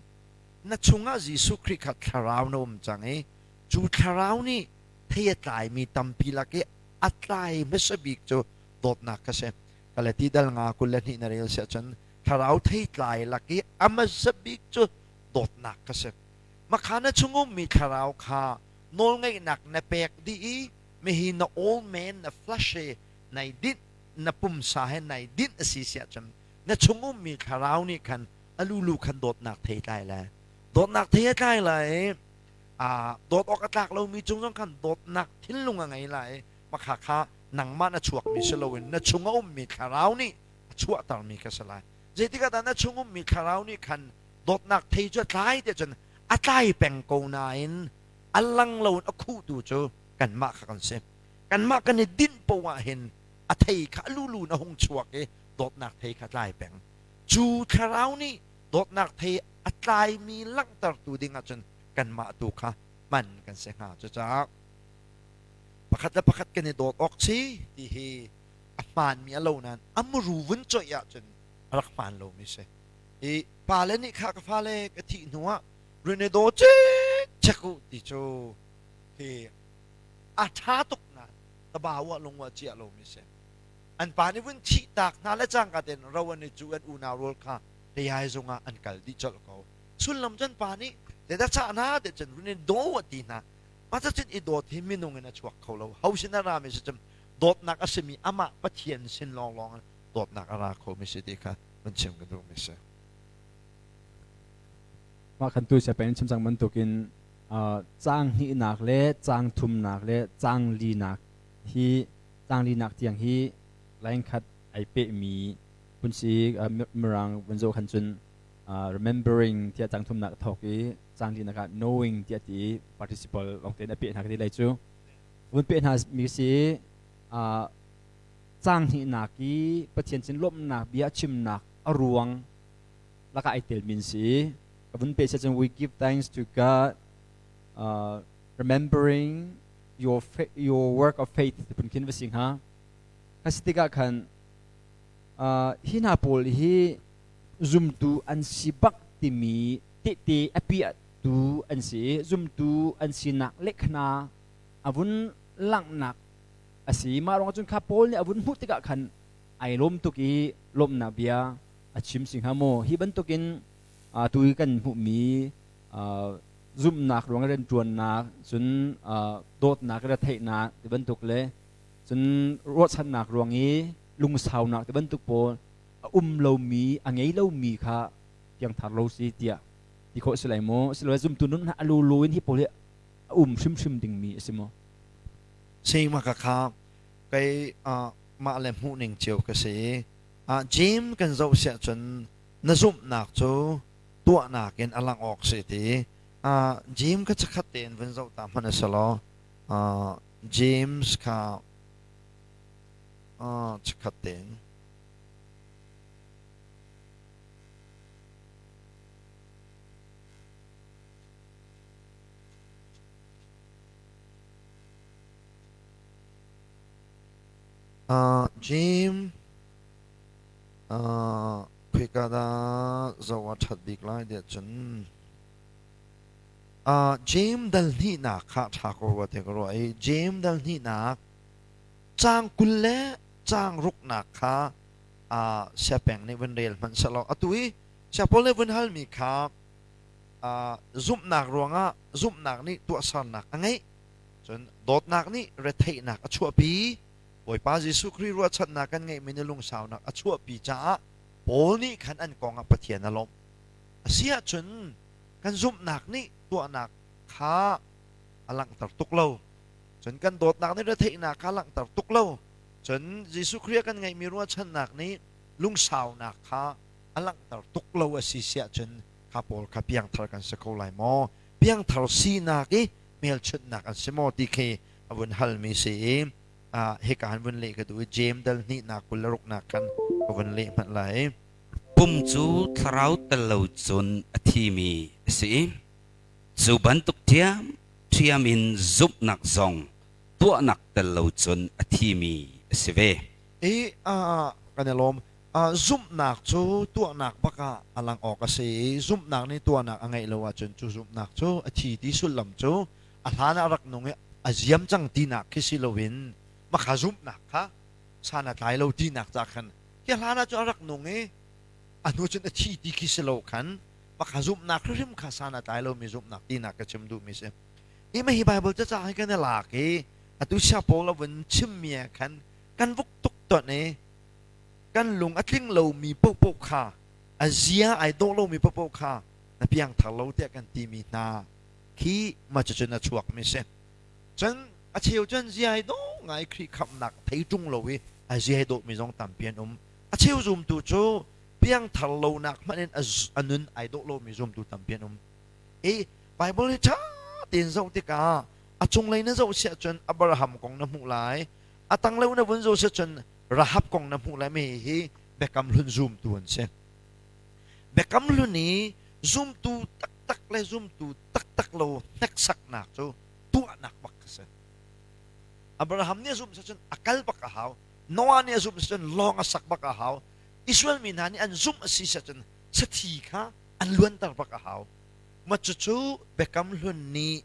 na chungah Jesuh Khrih kha thlarau na um cang i cu thlarau nih thei a tlaimi tampi lak i a tlai hmasa bik cu dawtnak kha si. Galati dal nga 22 na rel siah cun thlarau thei tlai lak i a hmasa bik cu dawtnak kha si. Makha na chung ummi thlarau kha nawlngeihnak na pek dih i mihi na old man na flesh he nai dinh na pumsa he nai dinh a si siah cun na chung ummi thlarau nih khan a lulu khan dawtnak thei tlai lai dawtnak thei a tlai lai a dawt awk a tlak lomi cung zong khan dawtnak thinlung a ngei lai makha kha nangmah na chuakmi si loin na chung a ummi thlarau nih a chuahtermi kha si lai zeitikah dah na chung ummi thlarau nih khan dawtnak thei cu a tlai te cun A tlai peng ko nain a lang lo in a khuhtu cu kanmah kha kan si. Kanmah kan i dinh poah ah hin a thei kha a lulu in a hung chuak i dawtnak thei kha tlai peng. Cu thlarau nih dawtnak thei a tlaimi langhtertu ding ahcun kanmah tu kha hman kan si hnga. Cucaah pakhat le pakhat kan i dawt awk si ti hi a hmaanmi a lo nain a muru vun coih ahcun a rak hmaan lomi si. I pale nih kha ka fale ka thih hnu ah run i daw cikcek u ti cu hi a ṭha tuk nain tabau ah lung ah ciah lomi si. An pa nih vun thih taak hna le cangka tein ro an i cu an unau rual kha leiai zung ah an kal dih colh ko. Sullam cun pa nih zeidah cah hna ti cun run in daw a ti hna. Mah cun i dawt hi minung in a chuak kho lo. Ho sin a rami si cun dawtnak a simi amah Pathian sin lawnglawng in dawtnak a ra khomi si ti kha vun chim ka duhmi si. Mah khan tu siapen chim cang bantukin caang hnihnak le caang thumnak le caang linak hi caang linak tiang hi line khat ai pehmi phun si mirang vun zoh khan cun remembering tiah caang thumnak a thawk i caang linak ah knowing tiah ti i participle lawng tein a peh hna ka ti lai cu vun peh hna mi si caang hnihnak i Pathian sin lawmhnak bia chimnak a ruang lakah ai tel min si ka vun pe cun we give thanks to God remembering your your work of faith phun khin va si hnga ka si tikah khan hi hna pawl hi zumtu an si bak timi tehte a piahtu an si i zumtu an sinak lekhna a vun langhnak a si. Mah ruangah cun kha Paul nih a vun hmuh tikah khan ai lawm tuk i lawmhnak bia a chim si hnga maw? Hi bantukin tu i kan hmuhmi zumhnak ruang rianṭuannak, cun dawtnak retheihnak ti bantuk le cun ruahchannak ruang i lungsaunak ti bantuk pawl a um lomi, a ngei lomi kha piangthar lo si tiah ti khawh si lai maw? Asiloah zumtu nun hna a lulu in hi pawl hi a um hrimhrim dingmi a si maw? Sima ka kha kei mah le hmuh ning cio ka si. James kan zoh siah cun na zumhnak cu tuahnak in a langh awk si ti. James kha chakhat tein vun zoh ta hmanh a si law James kha chakhat tein Jim, khoika dah zoh a ṭhat bik lai tiah cun Jim dal hnihnak kha ṭha ko rua ti ka ruah i Jim dal hnihnak caang 20 le caang ruknak kha siapeng nih vun rel hmanh sehlaw atu i siapawl nih vun halmi kha zumhnak ruangah zumhnak nih tuahsernak a ngeih cun dawtnak nih retheihnak a chuahpi. Bawipa Jesuh Khrih ruahchannak kan ngeihmi nih lungsaunak a chuahpi caah Paul nih khan an kong ah Pathian a lawmh. A si ahcun kan zumhnak nih tuahnak kha a langhter tuk lo, cun kan dawtnak nih retheihnak kha a langhter tuk lo, cun Jesuh Khrih ah kan ngeihmi ruahchannak nih lungsaunak kha a langhter tuk lo a si si ahcun kha pawl kha piangthar kan si kho lai maw? Piangthar sinak i hmelchunhnak an si maw ti khi a vun halmi si i hika han vun leh ka duh i James dal hnihnak 26nak khan ka vun leh hmanh lai. Pum cu thlarau tel lo cun a thimi a si i cu bantuk ṭhiamṭhiam in zumhnak zong tuahnak tel lo cun a thimi a si ve. I kan i lawm. Zumhnak cu tuahnak bak ah a lang awk a si i zumhnak nih tuahnak a ngeih lo ahcun cu zumhnak cu a thi ti sullam cu a hlan ah a rak nung i a ziam cang tinak khi si loin makha zumhnak kha san a tlai lo tinak ca khan hi hlan ah cun a rak nung i a hnu cun a thi ti khi si lo khan makha zumhnak hrimhrim kha san a tlai lomi zumhnak tinak ka chim duhmi si. Hi ma hi Bible caca hi kan i lak i atu sia Paul a vun chimmi ah khan kan vuk tuk ton i kan lung a tling lomi paohpaoh kha a zia ai dawh lomi paohpaoh kha na piangthar lo tiah kan timi hna khi ma cucun a chuakmi si. Cun a cheu cun zia ai dawh ngai Khrih khamhnak thei ṭung lo i a zia ai dawhmi zong tampi an um. A cheu zumtu cu piangthar lonak hmanh in a nun ai dawh lomi zumtu tampi an um. I Bible hi ṭha tein zoh tikah a cunglei na zoh siah cun Abraham kong na hmuh lai, a tanglei na vun zoh siah cun Rahab kong na hmuh lai. Mi hi Biakam Hlun zumtu an si. Biakam Hlun i zumtu taktak le zumtu taktak lo hneksaknak cu tuahnak bak a si. Abraham nih a zumh cun a kal bak a hau. Noah nih a zumh cun lawng a sak bak a hau. Israel mi hna nih an zumh a si cun sathi kha an luanter bak a hau. Ma cucu Biakam Hlun nih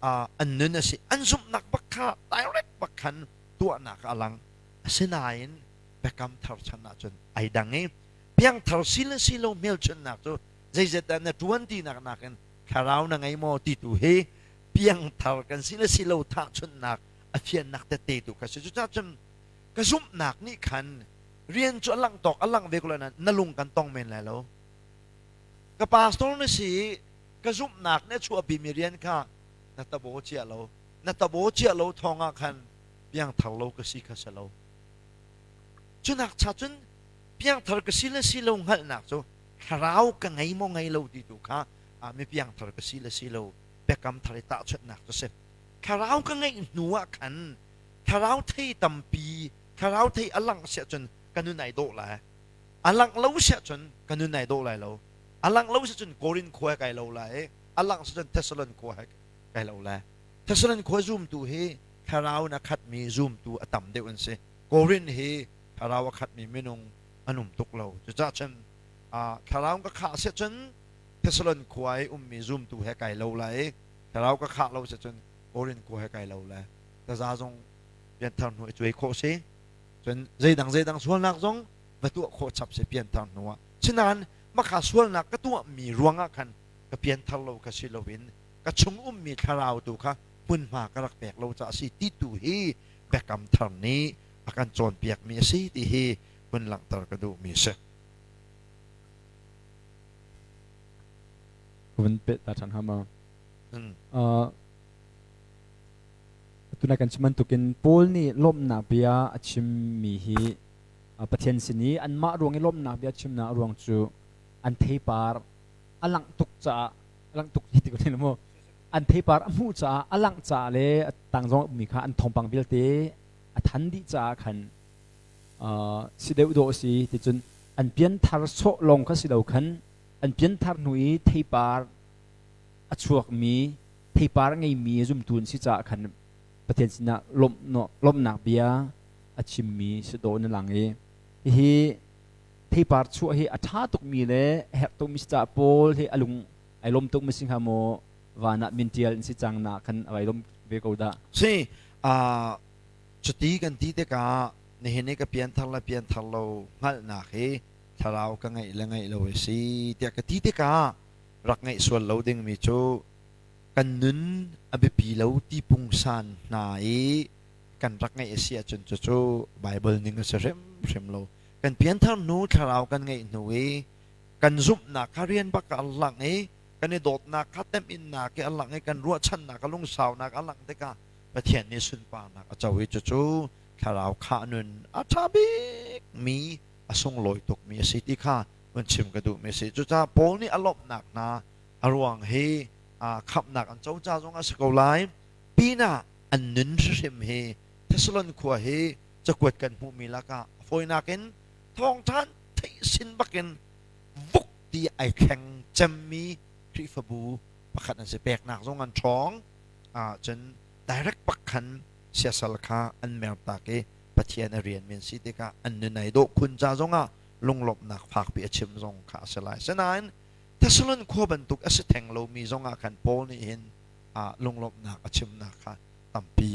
an nun a si. An zumhnak bak kha direct bak khan tuahnak a lang. Asinain Biakam Thar chan ahcun ai dang i piangthar si le si lo hmelchunhnak cu zeizat dah na ṭuan tinak nakin thlarau na ngei maw ti tu hi piangthar kan si le si lo thahchunhnak a fiannak tette tu kha si. Cucaah cun ka zumhnak nih khan rian cu a langh tawk a langh ve ko lai nain na lung kan tong men lai lo. Ka pastor na si i ka zumhnak nih a chuahpimi rian kha na tabo cia lo. Na tabo cia lo thawng ah khan piangthar lo ka si kha si lo. Cunak cha cun piangthar ka si le si lo hngalhnak cu thlarau ka ngei maw ngei lo ti tu kha mi piangthar ka si le si lo biakam thar i tahchunhnak cu si. Thlarau ka ngeih hnu ah khan thlarau thei tampi, thlarau thei a langh siah cun ka nun ai dawh lai. A langh lo siah cun ka nun ai dawh lai lo. A langh lo siah cun Korin khua he kai lo lai. A langh siah cun Thessalon khua he kai lo lai. Thessalon khua zumtu hi thlarau in a khatmi zumtu a tam deuh an si. Korin hi thlarau a khatmi minung an um tuk lo. Cucaah cun thlarau ka khah siah cun Thessalon khua i ummi zumtu he kai lo lai. Thlarau ka khah lo siah cun Korin khua he kai lo lai. Taza zong pianthar hnu i cuai khawh si. Cun zeidang zeidang sualnak zong va tuah khawh chap si pianthar hnu ah. Sinain makha sualnak ka tuahmi ruangah khan ka pianthar lo kha si loin ka chung ummi thlarau tu kha hmunhma ka rak pek lo caah a si ti tu hi biakam thar nih a kan cawnpiakmi a si ti hi hun langhter ka duhmi a si. Ka vun peh ta ṭhan hnga maw? Tuna kan chim bantukin Paul nih lawmhnak bia a chimmi hi Pathian sin i anmah ruang i lawmhnak bia chimnak ruang cu an theipar a langh tuk caah a langh tuk hi ti ko mu an theipar a hmuh caah a langh caah le a tang zong ummi kha an thawngpang vialte a than dih caah khan si deuh dawh a si ti cun an pianthar sawh lawng kha si lo khan an pianthar hnu i theipar a chuakmi theipar a ngeimi zumtu an si caah khan Pathian sinah lawmhnak bia a chimmi si dawh na lang i hihi theipar chuah hi a ṭha tukmi le a herh tukmi si caah Paul hi a lung ai lawm tukmi si hnga maw van ah min ṭial in si cang na khan a vai lawm ve ko dah. Si, cuti kan ti tikah nihin i ka pianthar le pianthar lo hngalhnak hi thlarau ka ngeih le ngeih lo a si tiah ka ti tikah rak ngeih sual lo dingmi cu kan nun a biapi lo ti pungsan hna i kan rak ngeih a si ahcun cucu Baibal ning a si hrimhrim lo. Kan pianthar hnu thlarau kan ngeih hnu i kan zumhnak kha rian bak ah a lang i kan i dawtnak kha temhinnak i a lang i kan ruahchannak a lungsaunak a langh tikah Pathian nih sunparnak a co i cucu thlarau khah nun a ṭha bikmi a sunglawi tukmi a si ti kha vun chim ka duhmi a si. Cucaah Paul nih a lawmhnak hna a ruang hi khamhnak an co ca zong a si ko lai. Pinah an nun hrimhrim hi Thessalon khua hi cakuat kan hmuhmi lakah a fawinak in thawngṭha theih sin bakin vuk ti ai thleng cemmi Khrihfabu pakhat an si. Peknak zong an ṭhawng. Cun direct bak khan siasal kha an mertak i Pathian a rianmi an si tikah an nun ai dawh khun ca zongah lunglawmhnak fakpi a chim zong kha a si lai. Sinain Thessalon khua bantuk a si theng lomi zongah khan Paul nih hin lunglawmhnak a chimnak kha tampi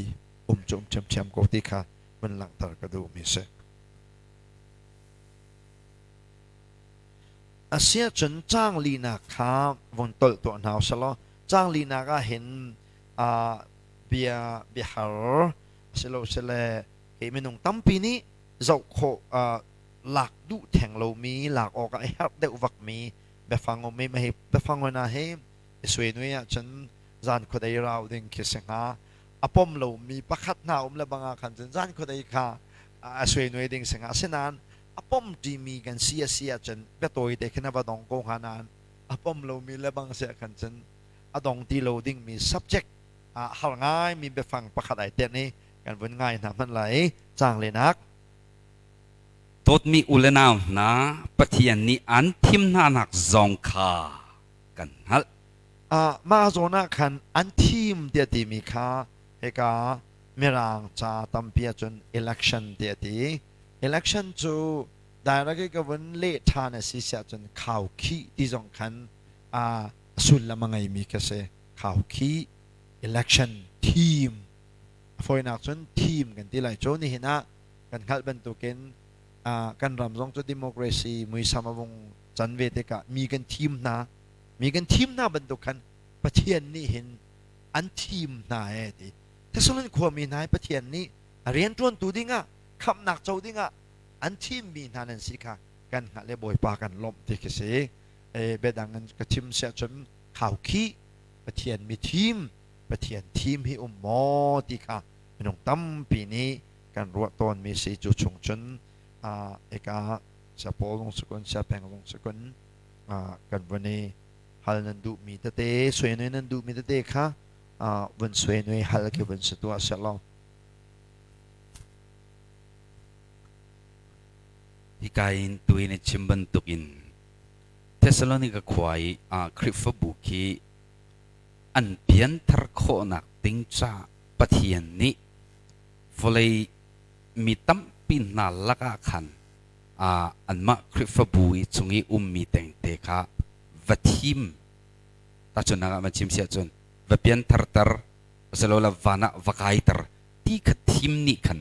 um cu um ṭhiamṭhiam ko ti kha vun langhter ka duhmi a si. Asiahcun caang linak kha vun tolh tuah hna usih caang linak ah hin bia biahar asilosile hi minung tampi nih zoh khawh lak duh theng lomi lak awk ah a herh deuh vakmi biafang um i hi biafang hna hi i suai ahcun zan khuadei rau ding khi si hnga. A pom lomi pakhat hna um le bang ah khan cun zan khuadei kha a suai ding si hnga. Asinain a pom ṭimi kan si a si ahcun biatawi te khin a va dong ko hnga nain a pom lomi le bang si ah khan cun a dong ti lo dingmi subject har ngaimi biafang pakhat ai tenh i kan vun ngai hna hmanh lai caang lenak. Dawtmi u le nau hna, Pathian nih an thim hnanak zong kha kan hngalh. Mah zawn ah khan an thim tiah timi kha hika Mirang ca tampi ahcun election tiah a ti. Election cu direct i ka vun leh ṭhan a si siah cun khaukhih ti zong khan a sullam a ngeimi khi a si. Khaukhih election thim a fawinak cun thim kan ti lai. Cu nihin ah kan hngalh bantukin kan ram zong cu democracy muisam a vung can ve tikah mi kan thim hna. Mi kan thim hna bantuk khan Pathian nih hin an thim hna ee ti. Thessalon khuami hna hi Pathian nih a rianṭuantu dingah khamhnak co dingah an thimmi hna nan si kha kan hngalh i Bawipa kan lawmh ti khi si. E, biadang in ka chim siah cun khaukhih Pathian mi thim Pathian thim hi um maw ti kha minung tampi nih kan ruah tawnmi si. Cu chung cun eka siapawl zong si kun siapeng zong si kun kan vun i hal nan duhmi tete suai nan duhmi tete kha vun suai hal khi vun si tuah sehlaw. Hika in tuin a chim bantukin Thessalonika khua i Khrihfabu khi an pianthar khawhnak ding ca Pathian nih vawlei mi tampi hna lakah khan anmah Khrihfabu i chung i ummi tengte kha va thim tahchunhnak ah van chim siah cun va piantharter asilole van ah va kaiter ti kha thim nih khan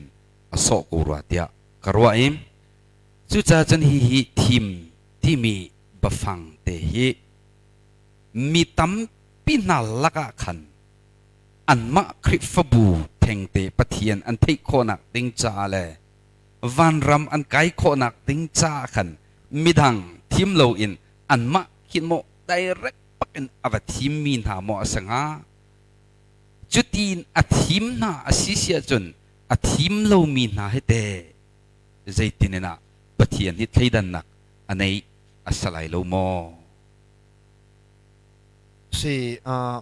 a sawh ko rua tiah ka ruah i cucaah cun hihi thim timi biafang te hi mi tampi hna lakah khan anmah Khrihfabu thengte Pathian an theih khawhnak ding caah le vanram an kai khawhnak ding caah khan midang thim loin anmah khin maw direct bakin a va thimmi hna maw a si hnga? Cutin a thim hna a si si ahcun a thim lomi hna hi teh zeitin in ah Pathian hi thleidannak a neih a si lai lo maw? Si,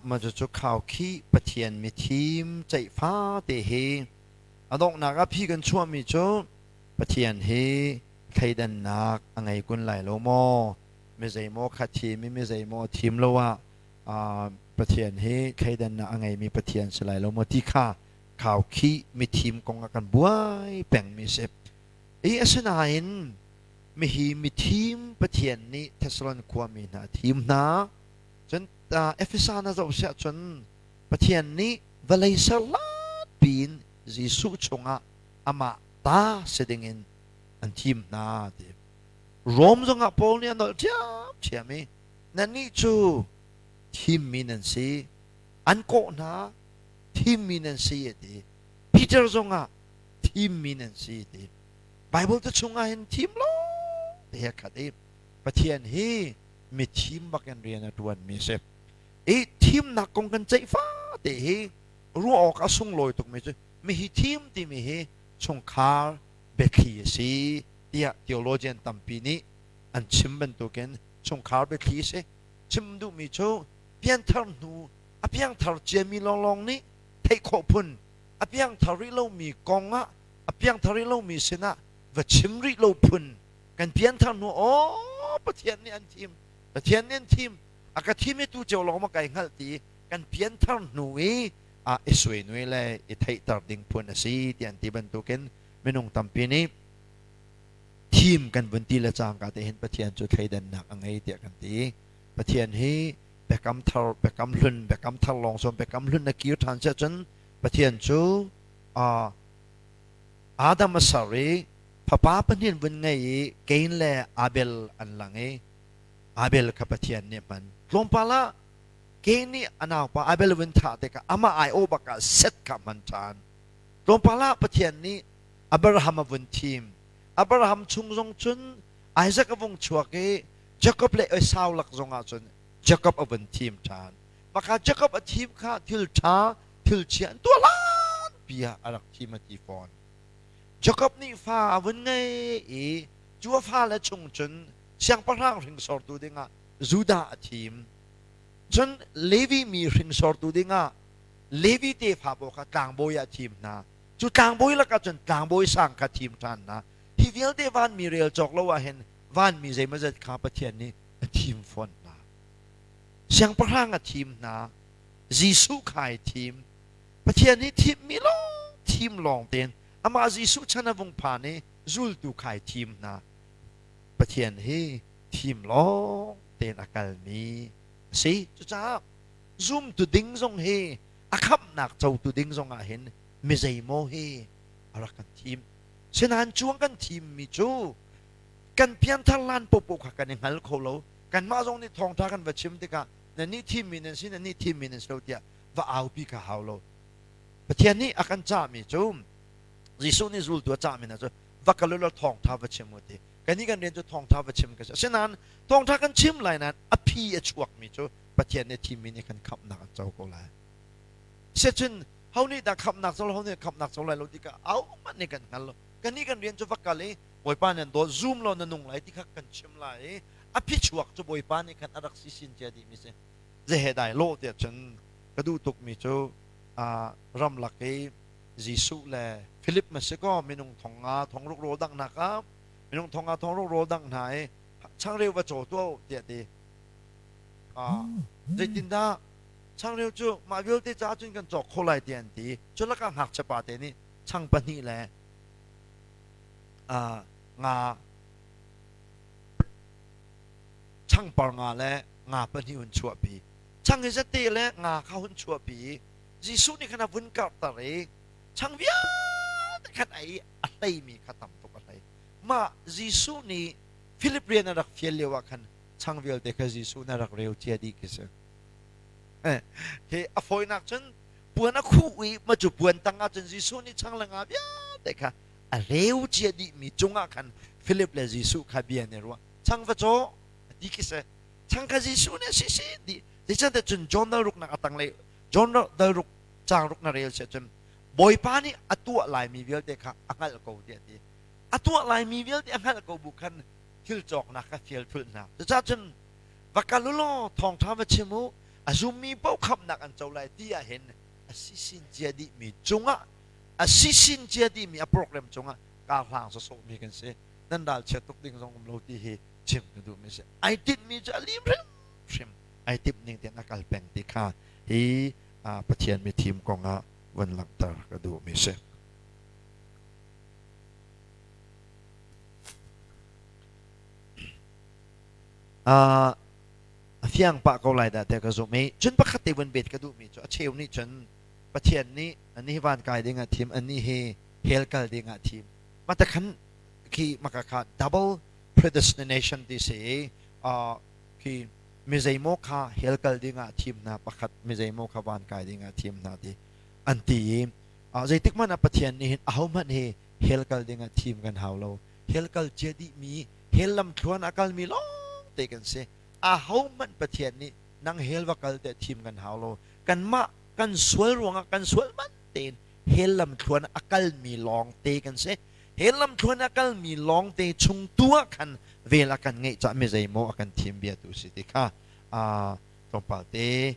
mah cucu khaukhih Pathian mithim ceihfa te hi a donghnak ah phi kan chuahmi cu Pathian hi thleidannak a ngei kun lai lo maw? Mi zeimaw kha thim i mi zeimaw thim lo ah Pathian hi thleidannak a ngeimi Pathian si lai lo maw ti kha khaukhih mithim kong ah kan buai pengmi si. I asinain mihi mithim Pathian nih Thessalon khuami hna a thim hna. Cun Efesa na zoh siah cun Pathian nih vawlei ser piin Jesuh chungah amah ta si dingin an thim hna ti. Rom zongah Paul nih a nolh ṭhiamṭhiam i nannih cu thimmi nan si, an kawh hna, thimmi nan si a ti. Peter zongah thimmi nan si a ti. Bible te chungah hin thim lawng te he khat i Pathian hi mi thim bakin rian a ṭuanmi a si. I thimnak kong kan ceih fate hi ruah awk a sunglawi tukmi cu mihi thim timi hi chungkhar biathli a si tiah theologian tampi nih an chim bantukin chungkhar biathli a si. Chim duhmi cu pianthar hnu a piangthar ciami lawnglawng nih theih khawh phun a piangthar rih lomi kong ah a piangthar rih lomi sinah va chim rih lo phun kan pianthar hnu aw Pathian nih an thim Pathian nih an thim a ka thim i tu cio lawng ma kai hngalh ti kan pianthar hnu i a i suainui le i theihter ding phun a si ti an ti bantukin minung tampi nih thim kan vun ti le cangka te hin Pathian cu thleidannak a ngei tiah kan ti. Pathian hi biakam thar biakam hlun biakam thar lawng sawm biakam hlun na kir ṭhan siah cun Pathian cu Adam a ser i fapa pahnih vun ngei i Cain le Abel an lang i Abel kha Pathian nih hman. Tlawmpal ah Cain nih a naupa Abel vun thah tikah amah aiawh bak ah Seth kha hman ṭhan. Tlawmpal ah Pathian nih Abraham a vun thim. Abraham chung zong cun Isaac a vung chuak i Jakob le Esau lak zong ah cun Jakob a vun thim ṭhan. Maka Jakob a thim kha thil ṭha, thil chia an tuah lan pi ah a rak thim a ti fawn. Jakob nih fa a vun ngei i cu a fale chung cun siangpahrang hringsortu dingah Judah a thim. Cun Levi mi hringsortu dingah Levi tefa pawl kha tlangbawi ah thim hna. Cu tlangbawi lakah cun tlangbawi sang kha thim ṭhan hna. Hi vialte vanmi rel cawk lo ah hin vanmi zeimawzat kha Pathian nih a thim fawn hna. Siangpahrang a thim hna. Jesuh kha ai thim. Pathian nih thimmi lawng thim lawng tein amah Jesuh chan a vung phan i zultu kha ai thim hna. Pathian hi thim lawng tein a kalmi a si. Cucaah zumtu ding zong hi a khamhnak cotu ding zong ah hin mi zeimaw hi a rak kan thim. Sinain cuang kan thimmi cu kan pianthar lan popo kha kan i hngal kho lo. Kanmah zong nih thawngṭha kan va chim tikah nan nih thimmi nan si, nan nih thimmi nan si lo tiah va aupi kha hau lo. Pathian nih a kan cahmi cu Jesuh nih zultu a cahmi hna cu va kal u law thawngṭha va chim u ti. Kannih kan rian cu thawngṭha va chim ka si. Asinain thawngṭha kan chim lai nain a phi a chuakmi cu Pathian nih thimmi nih khan khamhnak an co ko lai. Siacun ho nih dah khamhnak co ho nih khamhnak co lai lo ti kha ahohmanh nih kan hngal lo. Kannih kan rian cu va kal i Bawipa nan dawt zum law na nung lai ti kha kan chim lai i a phichuak cu Bawipa nih khan a rak si sin cia dihmi si. Zehe dai lawh tiah cun ka duh tukmi cu ramlak i Jesuh le Philip ma si kaw minung thong nga thong ruk rawl danghnak ah minung thong nga thong ruk rawl dangh hna i changreu va caw tuah tiah ti. Zeitindah changreu cu mah vialte caah cun kan cawk kho lai tiah an ti. Cu lakah ngakchia pa te nih chang pahnih le nga changpar nga le nga pahnih hun chuahpi. Chang hi zate le nga kha hun chuahpi i Jesuh nih khan a vun karhter i chang vialte khan a i a hleimi kha tam tuk a hlei. Mah Jesuh nih Philip rian a rak fial lio ah khan chang vialte kha Jesuh nih a rak reu cia dih khi si. Hi a fawinak cun puan a khuh i ma cu puan tang ah cun Jesuh nih chang le nga vialte kha a reu cia dihmi cungah khan Philip le Jesuh kha bia an i ruah. Chang va caw a ti khi si. Chang kha Jesuh nih a si si dih. Zeicahtiah cun John dal ruknak a tanglei John dal ruk caang ruk na rel si ahcun Bawipa nih a tuah laimi vialte kha a hngalh ko tiah a ti. A tuah laimi vialte a hngalh ko bu khan thil cawknak kha fial thulh hna. Cucaah cun va kal u law thawngṭha va chim u, a zummi paoh khamhnak an co lai ti ah hin a sisin cia dihmi cungah a sisin cia dihmi a program cungah kaa hlang sawsawhmi kan si. Nan ralchiat tuk ding zong um lo ti hi chim ka duhmi si. Ai tinhmi cu a lim hrimhrim. Ai timh ning tein a kal peng ti kha hi Pathian mithim kong ah van langhter ka duhmi si. A fiang pah ko lai dah tiah ka zumh i cun pakhat te vun bet ka duhmi cu a cheu nih cun Pathian nih ani hi van kai ding ah thim ani hi hell kal ding ah thim mata khan khi maka kha double predestination ti si i khi mi zeimaw kha hell kal ding ah thim hna pakhat mi zeimaw kha van kai ding ah thim hna ti an ti i zeitik hmanh ah Pathian nih hin ahohmanh hi hell kal ding ah thim kan hau lo. Hell kal cia dihmi hell lamthluan a kalmi lawng te kan si. Ahohmanh Pathian nih nang hell va kal tiah thim kan hau lo. Kanmah kan sual ruangah kan sual man tein hell lamthluan a kalmi lawng te kan si. Hell lamthluan a kalmi lawng te chung tu ah khan vel a kan ngeih cah mi zeimaw a kan thim bia tu si ti kha tlawmpal te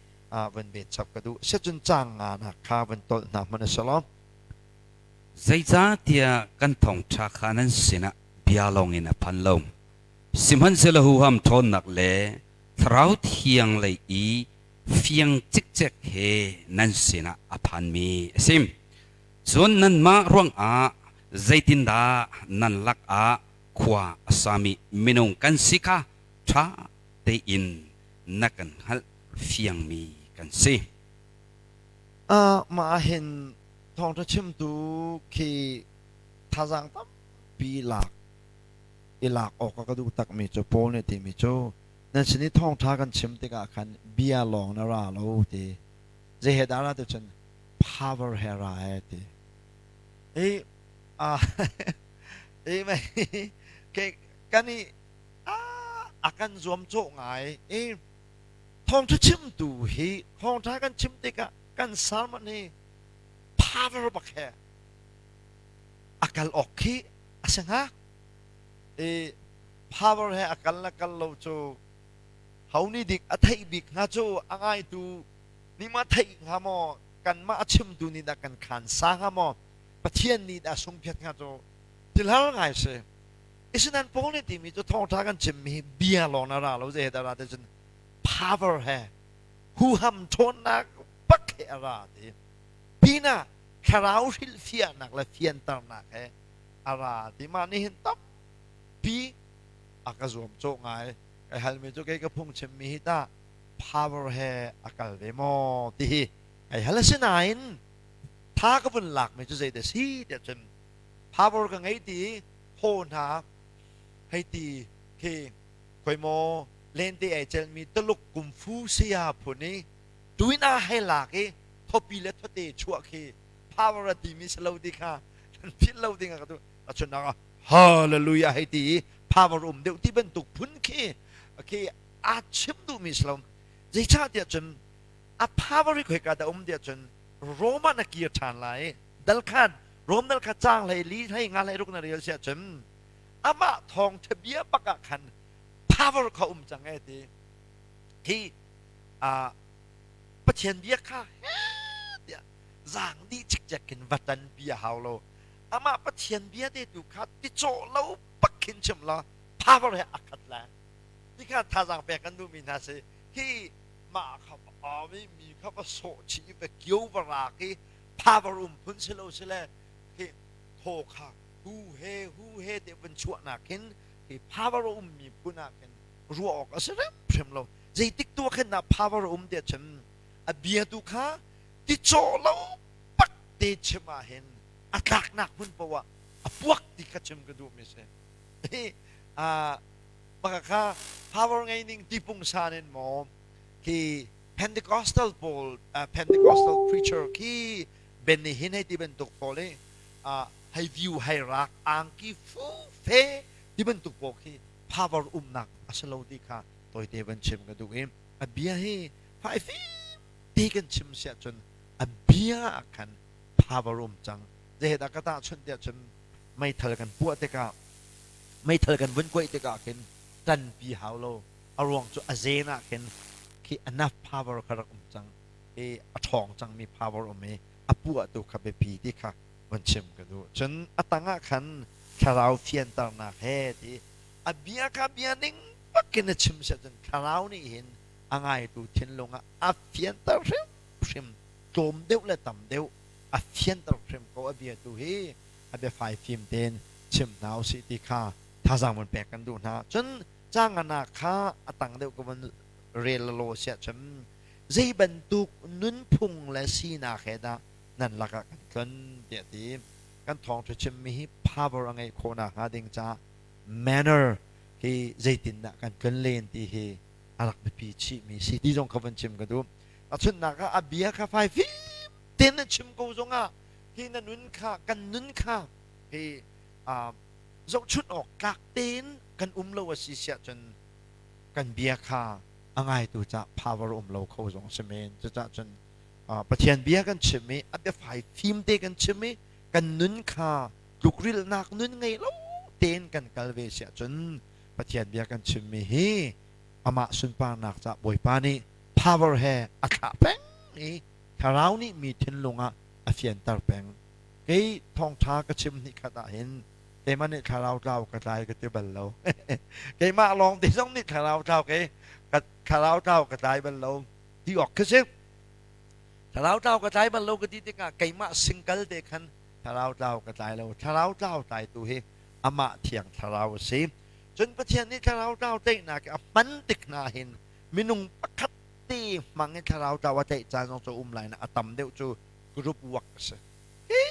van bet chap ka duh. Siacun caang nga nak kha van tolh hna hmanh a si lo. Zeicahtiah kan thawngṭha kha nan sinah bia lawngin a phan lo. Sihmanhsehlaw huham ṭhawnnak le Thlarau Thiang lei i fiang cikcek he nan sinah a phanmi a si. Cun nanmah ruangah zeitindah nan lakah khua a sami minung kan si kha ṭha tein na kan hngalh fiangmi kan si. Mah ah hin thawngṭha chimtu khi thazaang tampi lak i lak awk a ka duh takmi cu Paul nih timi cu nan sin i thawngṭha kan chim tikah khan bia lawng na ra lo ti. Zei he dah ra ti cun power he ra e ti. I i mei ke kan i a kan zuamcawh ngai i thawngṭha chimtu hi thawngṭha kan chim tikah kan sermon hi power bak he a kal awk khi a si hnga. I power he a kal le kal lo cu Ho nih dik a theih bik hnga cu a ngaitu nih ma theih hnga maw, kanmah a chimtu nih dah kan khaan sa hnga maw, Pathian nih dah sungphiat hnga cu tilhar ngai si. Isinan Paul nih timi cu thawngṭha kan chimmi hi bia lawng na ra lo, zei he dah ra ti cun power he huham ṭhawnnak bak he a ra ti. Pinah thlarau hrilhfiahnak le fianternak he a ra ti. Mah nih hin tampi a ka zuamcawh ngai. Kai halmi cu kei ka phungchimmi hi tah power he a kal ve maw ti hi kai hal. Asinain tha ka vun lakmi cu zeidah si tiah cun power ka ngei ti haw hna hei ti khi khoi maw lente ai celmi Tuluk kungfu saya phun i tuin a hei lak i thopi le thote chuah khi power a timi si lo ti kha kan philh lo ding a ka tu a chunnak ah hallelujah hei ti i power um deuh ti bantuk phun khi khi a chim duhmi si lo. Zeicahtiah cun a power hi khoika dah um tiah cun Rome ah na kir ṭhan lai. Dal khan Rome dal kha caang hlei li hlei nga hlei ruk na rel siah cun amah thawngṭha bia bak ah khan power kha um cang e ti hi a Pathian bia kha tiah zaang dih cikcek in va tan pi a hau lo. Amah Pathian bia te tu kha ticawh lo bak khin chim la power he a khat lai ti kha thazaang pek kan duhmi hna si. Hi mah kha mi mi kha va sawh chih va kio va rak i power um phun si lo si le hi thaw kha hu he hu he te van chuahnak hin hi power um mi phun ah khin ruah awk a si hrimhrim lo. Zeitik tu khin dah power um tiah cun a bia tu kha ticawh lo pak te chim ah hin a tlaknak hmun poah a puak ti kha chim ka duh mi si. Hi a baka kha power ngei ning ti pungsan in maw khi Pentecostal pawl, Pentecostal preacher khi Benny Hinn hei ti bantuk pawl i hei view hei rak angki fu fe ti bantuk pawl khi power umnak a si lo ti kha tawite van chim ka duh i a bia hi fai fim ti kan chim siah cun a bia ah khan power um cang. Zeihdah ka tahchunh tiah cun meithal kan puah tikah, meithal kan vun kuaih tikah khin ṭanpi hau lo. A ruang cu a zen ah khin khi enough power kha rak um cang i a ṭhawng cangmi power um i a puah tu kha biapi ti kha van chim ka duh. Cun a tang ah khan thlarau fianternak he ti a bia kha bia ning bakin a chim siah cun thlarau nih hin a ngaitu thinlung ah a fianter hrimhrim. Tlawm deuh le tam deuh a fianter hrim ko. A bia tu hi a biafai fim tein chim hna usih ti kha thazaang van pek kan duh hna. Cun canganak kha a tang deuh ka van rel law siah cun zei bantuk nunphung le sinak he dah nan lakah kan tlon tiah ti. Kan thawngṭha chimmi hi power a ngeih khawhnak hnga ding caah manner hi zeitindah kan tlon len ti hi a rak biapi chihmi si ti zong kha van chim ka duh. Achunnak ah a bia kha fai fim tein na chim ko zongah hi na nun kha kan nun kha hi zohchunh awk tlak tein kan um lo a si siah cun kan bia kha a ngaitu cah power um lo kho zong si men. Cucah cun Pathian bia kan chim i a biafai fim te kan chim i kan nun kha tlukrilhnak nun ngei lo tein kan kal ve siah cun Pathian bia kan chimmi hi amah sunparnak cah Bawipa nih power he a thlah peng i thlarau nih mi thinlung ah a fianter peng. Kei thawngṭha ka chim hnih khat ah hin keimah nih thlarau tlau ka tlai ka ti bal lo. Keimah lawng te zong nih thlarau tlau kei ka thlarau tlau ka tlai bal lo ti awk khi si. Thlarau tlau ka tlai bal lo ka ti tikah keimah single te khan thlarau tlau ka tlai lo. Thlarau tlau tlaitu hi amah thiang thlarau a si. Cun Pathian nih thlarau tlau tlaihnak a hman tik hna hin minung pakhat te hmang in thlarau tlau a tlaih caan zong cu um lai na a tam deuh cu group work a si. Hi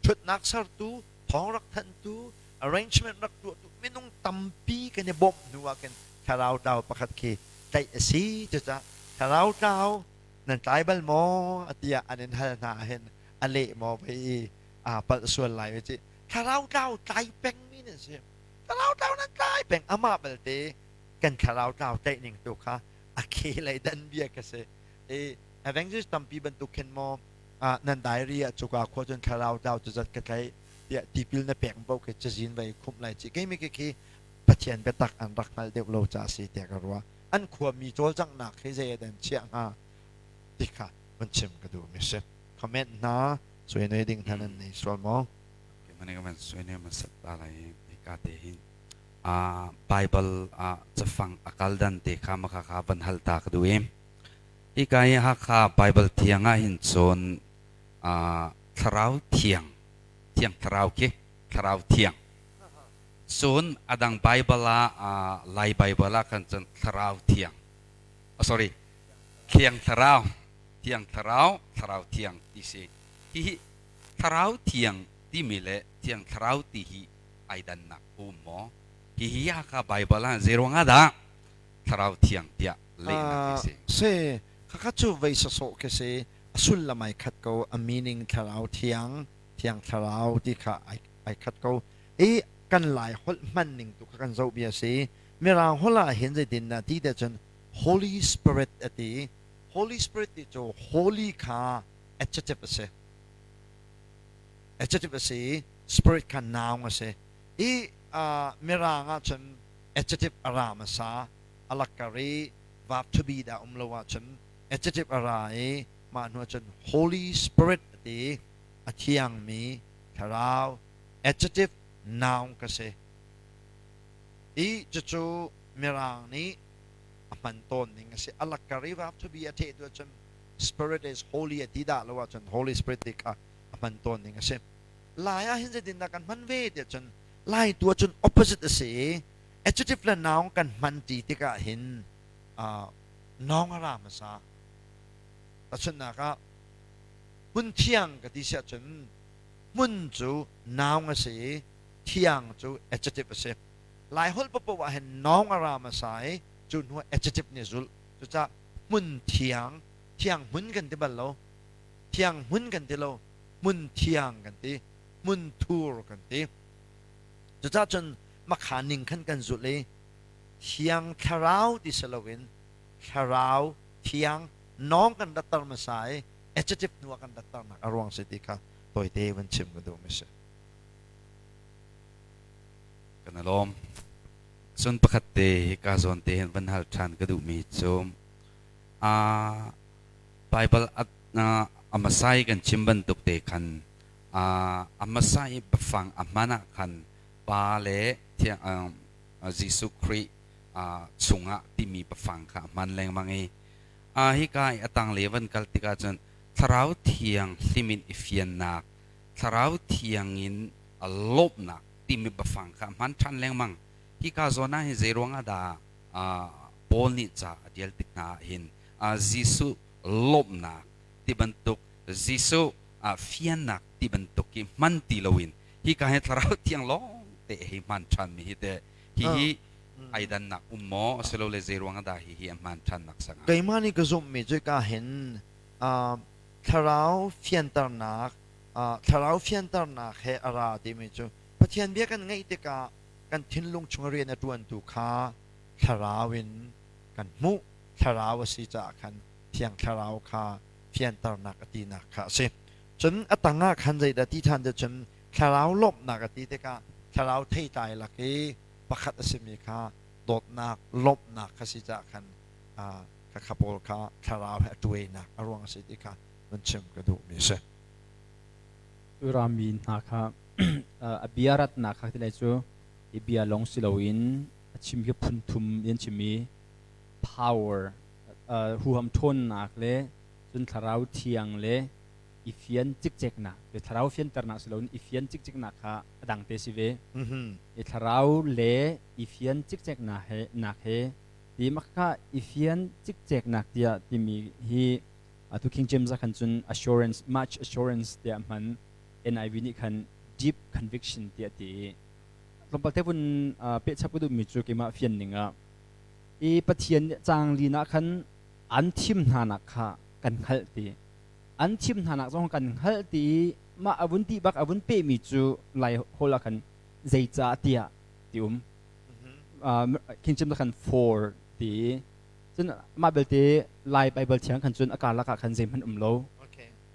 ṭhutnak sertu, thawng rak thanhtu, arrangement rak tuahtu minung tampi kan i bawmh hnu ah khin thlarau tlau pakhat khi tlaih a si. Cucaah thlarau tlau nan tlai bal maw tiah an in hal hna ahhin a leh maw vei i aa palh sual lai ci. Thlarau tlau tlai pengmi nan si. Thlarau tlau nan tlai peng. Amah belte kan thlarau tlau tlaih ning tu kha a ke lei dan bia ka si. I evangelist tampi bantuk khin maw nan diary ah cuka khua cun thlarau tlau cu zat ka tlaih tiah tipil na pek paoh khi cazin vai khumh lai ci. Keimi khi khi Pathian biatak an rak hngalh deuh lo caah si tiah ka ruah. An khuami cawlcanghnak hi zei ah dah an chiah hnga ti kha van chim ka duhmi si. Comment hna suai ding hna nan nei sual maw? Mane ka van suai ne masat ta lai hika te hin Bible ah cafang a kal dan te kha maka kha van hal ta ka duh i hika hi Hakha Bible thiang ah hin cun thlarau thiang thiang thlarau khi thlarau thiang cun adang Bible ah Lai Bible ah khan cun thlarau thiang oh, sorry thiang thlarau thiang thlarau thlarau thiang ti si hihi thlarau thiang timi le thiang thlarau ti hi ai dannak um maw hihi Hakha Bible ah zeiruang ah dah thlarau thiang tiah lehnak hi si Se khakha cu vei sawsawh khi si a sullam ai khat ko a meaning thlarau thiang thiang thlarau ti kha ai khat ko i kan lai holh hman ning tu kha kan zoh bia si mirang holh ah hin zeitin dah ti te cun Holy Spirit a ti Holy Spirit ti cu holy kha adjective a si adjective a si i spirit kha noun a si i mirang ah cun adjective a ra hmasa a lakkar i verb to be dah um lo ahcun adjective a ra i mah hnu ahcun Holy Spirit a ti a thiangmi thlarau adjective noun ka si i cucu mirang nih a hman tawn ning a si a lakkar i verb to be a theh tu ahcun Spirit is holy a ti dah lo ahcun Holy Spirit ti kha a hman tawn ning a si Lai ah hin zeitindah kan hman ve ti ahcun Lai tu ahcun opposite a si i adjective le noun kan hman ti tikah hin noun a ra hmasa tahchunhnak ah hmun thiang ka ti si ahcun hmun cu noun a si i thiang cu adjective a si Lai holh paoh ah hin noun a ra hmasa i cu hnu ah adjective nih a zulh cucaah hmun thiang thiang hmun kan ti bal lo thiang hmun kan ti lo hmun thiang kan ti hmun thur kan ti cucaah cun makha ning khan kan zulh i thiang thlarau ti si loin thlarau thiang nawng kan ratter hmasa i adjective hnu ah kan ratternak a ruang si ti kha tawite van chim ka duh mi si. Kan i lawm. Cun pakhat te hika zawn te hin van hal ṭhan ka duhmi cu Baibal a hmasa i kan chim bantuk te khan a hmasa i biafang a hman ah khan Pa le Thiang Jesuh Khrih chungah timi biafang kha a hman lengmang i hika i a tanglei van kal tikah cun Thlarau Thiang hlim in i fiannak Thlarau Thiang in lawmhnak timi biafang kha a hman ṭhan lengmang. Hika zawn ah hin zeiruang ah dah Paul nih ca a ṭial tik hna ah hin Jesuh lawmhnak ti bantuk Jesuh fiannak ti bantuk hi hman ti loin hika hi Thlarau Thiang lawng te hei hman ṭhanmi hi teh hihi ai dannak um maw asilole zeiruang ah dah hihi a hman ṭhannak sangah? Keimah nih ka zumhmi cu ka hin thlarau fianternak thlarau fianternak he a ra timi cu Pathian bia kan ngaih tikah kan thinlung chung rian a ṭuantu kha thlarau in kan hmuh thlarau a si caah khan thiang thlarau kha fianternak a tinak kha a si cun a tang ah khan zeidah ti ṭhan te cun thlarau lawmhnak a ti tikah thlarau theitlai lak i pakhat a simi kha dawtnak lawmhnak kha si caah khan khakha pawl kha thlarau he a tuainak a ruang a si ti kha van chim ka duhmi a si. Rami hna kha a bia ratnak kha tilai cu i bia lawng si loin a chim hi phun thum in chim i power huham ṭhawnnak le cun thlarau thiang le i fian cikceknak thlarau fianternak si loin i fian cikceknak kha a dang te si ve i thlarau le i fian cikceknak he nak he ti makha i fian cikceknak tiah timi hi atu King James ah khan cun assurance much assurance tiah hman NIV nih khan deep conviction tiah ti i tlawmpal te vun pehchap ka duhmi cu keimah fian ning ah i Pathian nih caang lin ah khan an thim hna nak kha kan hngalh ti an thim hna nak zong kan hngalh ti i mah a vun ti bak a vun pehmi cu lai hol ah khan zeicah tiah ti um King James khan for ti cun mah belte Lai Bible thiang khan cun a karlak ah khan zeihmanh um lo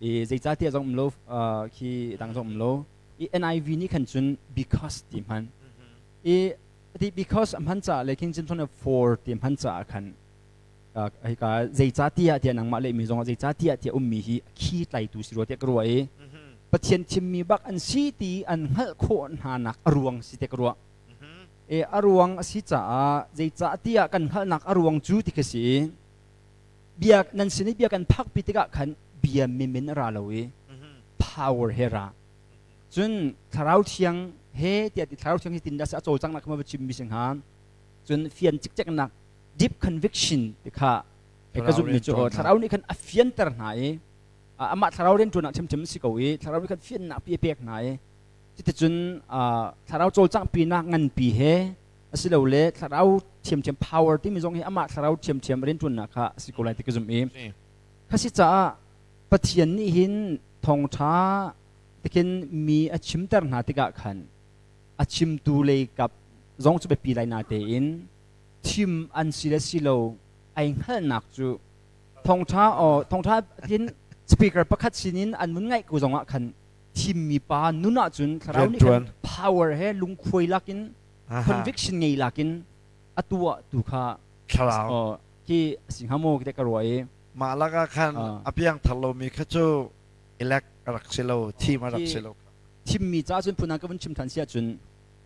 i zeicahtiah zong um lo khi dang zong um lo i NIV nih khan cun because ti hman i ti because a hman caah le King James for ti hman caah khan. Hika zeicahtiah tiah nangmah lehmi zongah zeicahtiah tiah ummi hi khi tlaitu si rua tiah ka ruah i Pathian thimmi bak an si ti an hngalh khawh hna nak a ruang si tiah ka ruah. E a ruang a si caah zeicahtiah kan hngalhnak a ruang cu ti ka si i bia nan sin i bia kan phakpi tikah khan bia mimin a ra lo i power he ra. Cun thlarau thiang he tiah ti thlarau thiang hi tin dah a cawlcanghnak kha ma va chimmi si hnga. Cun fian cikceknak deep conviction ti kha ka zumhmi cu thlarau nih khan a fianter hna i amah thlarau rianṭuan ah ṭhiamṭhiam si ko i thlarau nih khan fiannak pi a pek hna i cuticun thlarau cawlcanghpinak nganpi he asilole thlarau ṭhiamṭhiam power timi zong hi amah thlarau ṭhiamṭhiam rianṭuannak kha a si ko lai ti ka zumh i kha si caah Pathian nih hin thawngṭha tikhin mi a chimter hna tikah khan a chimtu lei kap zong cu biapi lai natein thim an si le si lo ai hngalhnak cu thawngṭha aw thawngṭha tin speaker pakhat sinin an mun ngaih ko zongah khan thimmi pa nun ahcun thlarau nih khan power he lungkhuai lakin conviction ngei lakin a tuah tu kha thlarau khi si hnga maw te ka ruah i mah lakah khan a piang thar lomi kha cu elect a rak si lo thim a rak si lo. Thimmi ca cun phun ka vun chim than si ahcun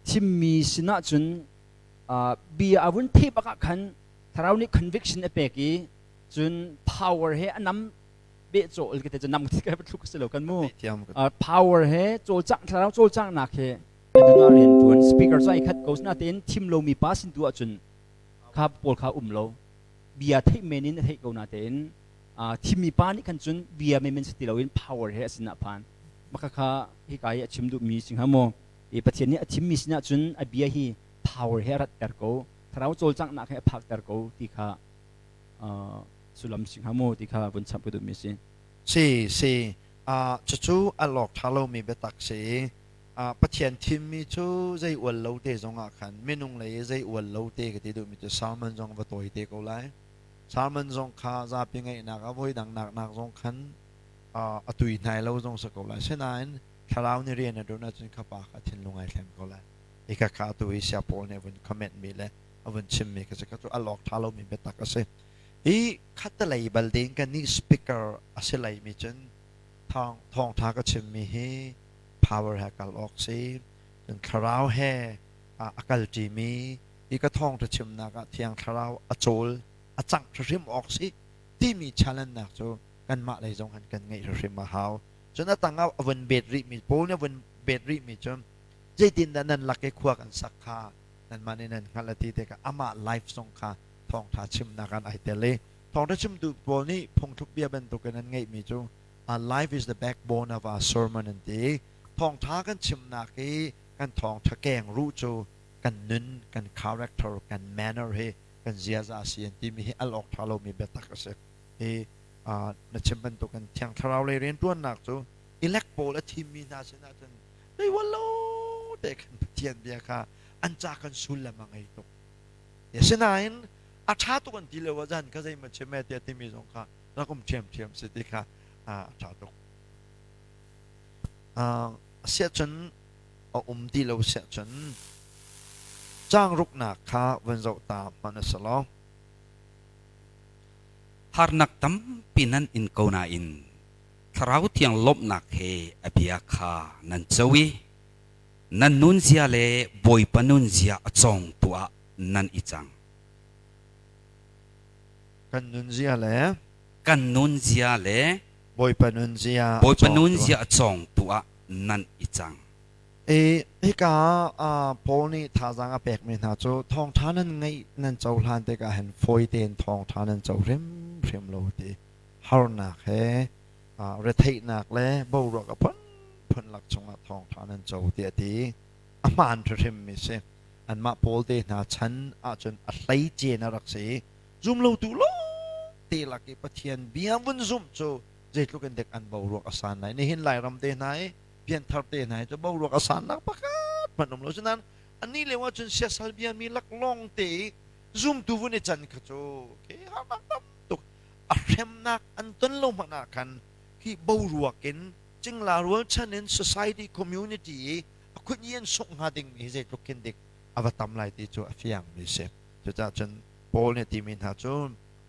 thimmi sinah cun bia a vun theih bak ah khan thlarau nih conviction a pek i cun power he a nam beh cawl ke te cu nam ka thluk si lo kan mu power he cawlcang thlarau cawlcangnak he an rian tuan speaker cu ai khat ko natein thim lomi pa sin tu ahcun kha pawl kha um lo bia theih men in a theih ko natein thimmi pa nih khan cun bia men si ti loin power he a sinah phan maka kha hika hi a chim duhmi si hnga maw? Pathian nih a thimmi sinah cun a bia hi power he a ratter ko, thlarau cawlcanghnak he a phakter ko ti kha sullam si hnga maw ti kha vun chap ka duhmi si. Si si cucu a lawk ṭha lomi biatak si. Pathian thimmi cu zei ual lo te zongah khan minung lei zei ual lo te ka ti duhmi cu sermon zong va tawi te ko lai. Sermon zong kha zapi ngaihnak ah voi dang nak nak zong khan a tui hnai lo zong si ko lai. Sinain thlarau nih rian a ṭuan ahcun kha pa kha thinlung ai thleng ko lai. Hi kha kha atu hi sia Paul nih a vun comment mi le a vun chimmi kha cu a lawk ṭha lomi biatak a si. Hi khatalei bal ding kan nih speaker a si lei mi cun thawngṭha ka chimmi hi power he kal awk si. Cun thlarau he a kalṭimi hi ka thawngṭha chimnak ah Thiang Thlarau a cawl a cangh hrimhrim awk si timi challenge nak cu kanmah lei zong han kan ngeih hrimhrim a hau. Cun a tang ah a vun bet rihmi Paul nih a vun bet rihmi cu zeitindah nan lak i khua kan sak kha nanmah nih nan hngalh a ti tikah amah life zong kha thawngṭha chimnak ah ai tel i thawngṭha chimtu pawl nih phungthluk bia bantukin an ngeihmi cu our life is the backbone of our sermon an ti. Thawngṭha kan chimnak i kan thawngṭha keng ruh cu kan nun, kan character, kan manner hi kan ziaza a si an timi hi al awk ṭha lomi biatak a si. Hi na chim bantukin Thiang Thlarau lei rianṭuannak cu elect pawl a thimmi hna sinah cun zeiwal lo te khan Pathian bia kha an ca kan sullam a ngei tuk. Asinain a ṭha tuk an ti lo ah zan kha zeimaw chim e tiah timi zong kha rak um ṭhiamṭhiam si ti kha a ṭha tuk. Asiahcun a um ti lo siahcun caang ruknak kha van zoh ta hmanh a si lo. Harnak tampi nan in ko nain Thlarau Thiang lawmhnak he a bia kha nan co i nan nunzia le Bawipa nunzia a cawngtu ah nan i cang. Kan nunzia le kan nunzia le Bawipa nunzia Bawipa nunzia a cawngtu ah nan i cang. I hika ah Paul nih thazaang a pekmi hna cu thawngṭha nan ngaih nan cohlan tikah hin fawi tein thawngṭha nan co hrimhrim lo ti harnak he retheihnak le boruak a phunphun lak chungah thawngṭha nan co ti a ti. A hmaan hrimhrimmi si. Anmah Paul te hna chan ahcun a hleice a rak si. Zumlotu lawngte lak i Pathian bia vun zumh cu zeitluk in dek an boruak a san lai. Nihin Lairam te hna i pianthar te hna hi cu boruak a sannak pakhat hmanh um lo. Cunain anih lio ahcun siasal bia mi laklawng te i zumtu vun i can kha cu khi harnak tam tuk a hremnak an ton lo hmanh ah khan khi boruak in cingla rualchan in society community i a khut i an sungh hnga ding mi hi zeitluk khin dik a va tam lai ti cu a fiang mi si. Cucaah cun Paul nih a timi hna cu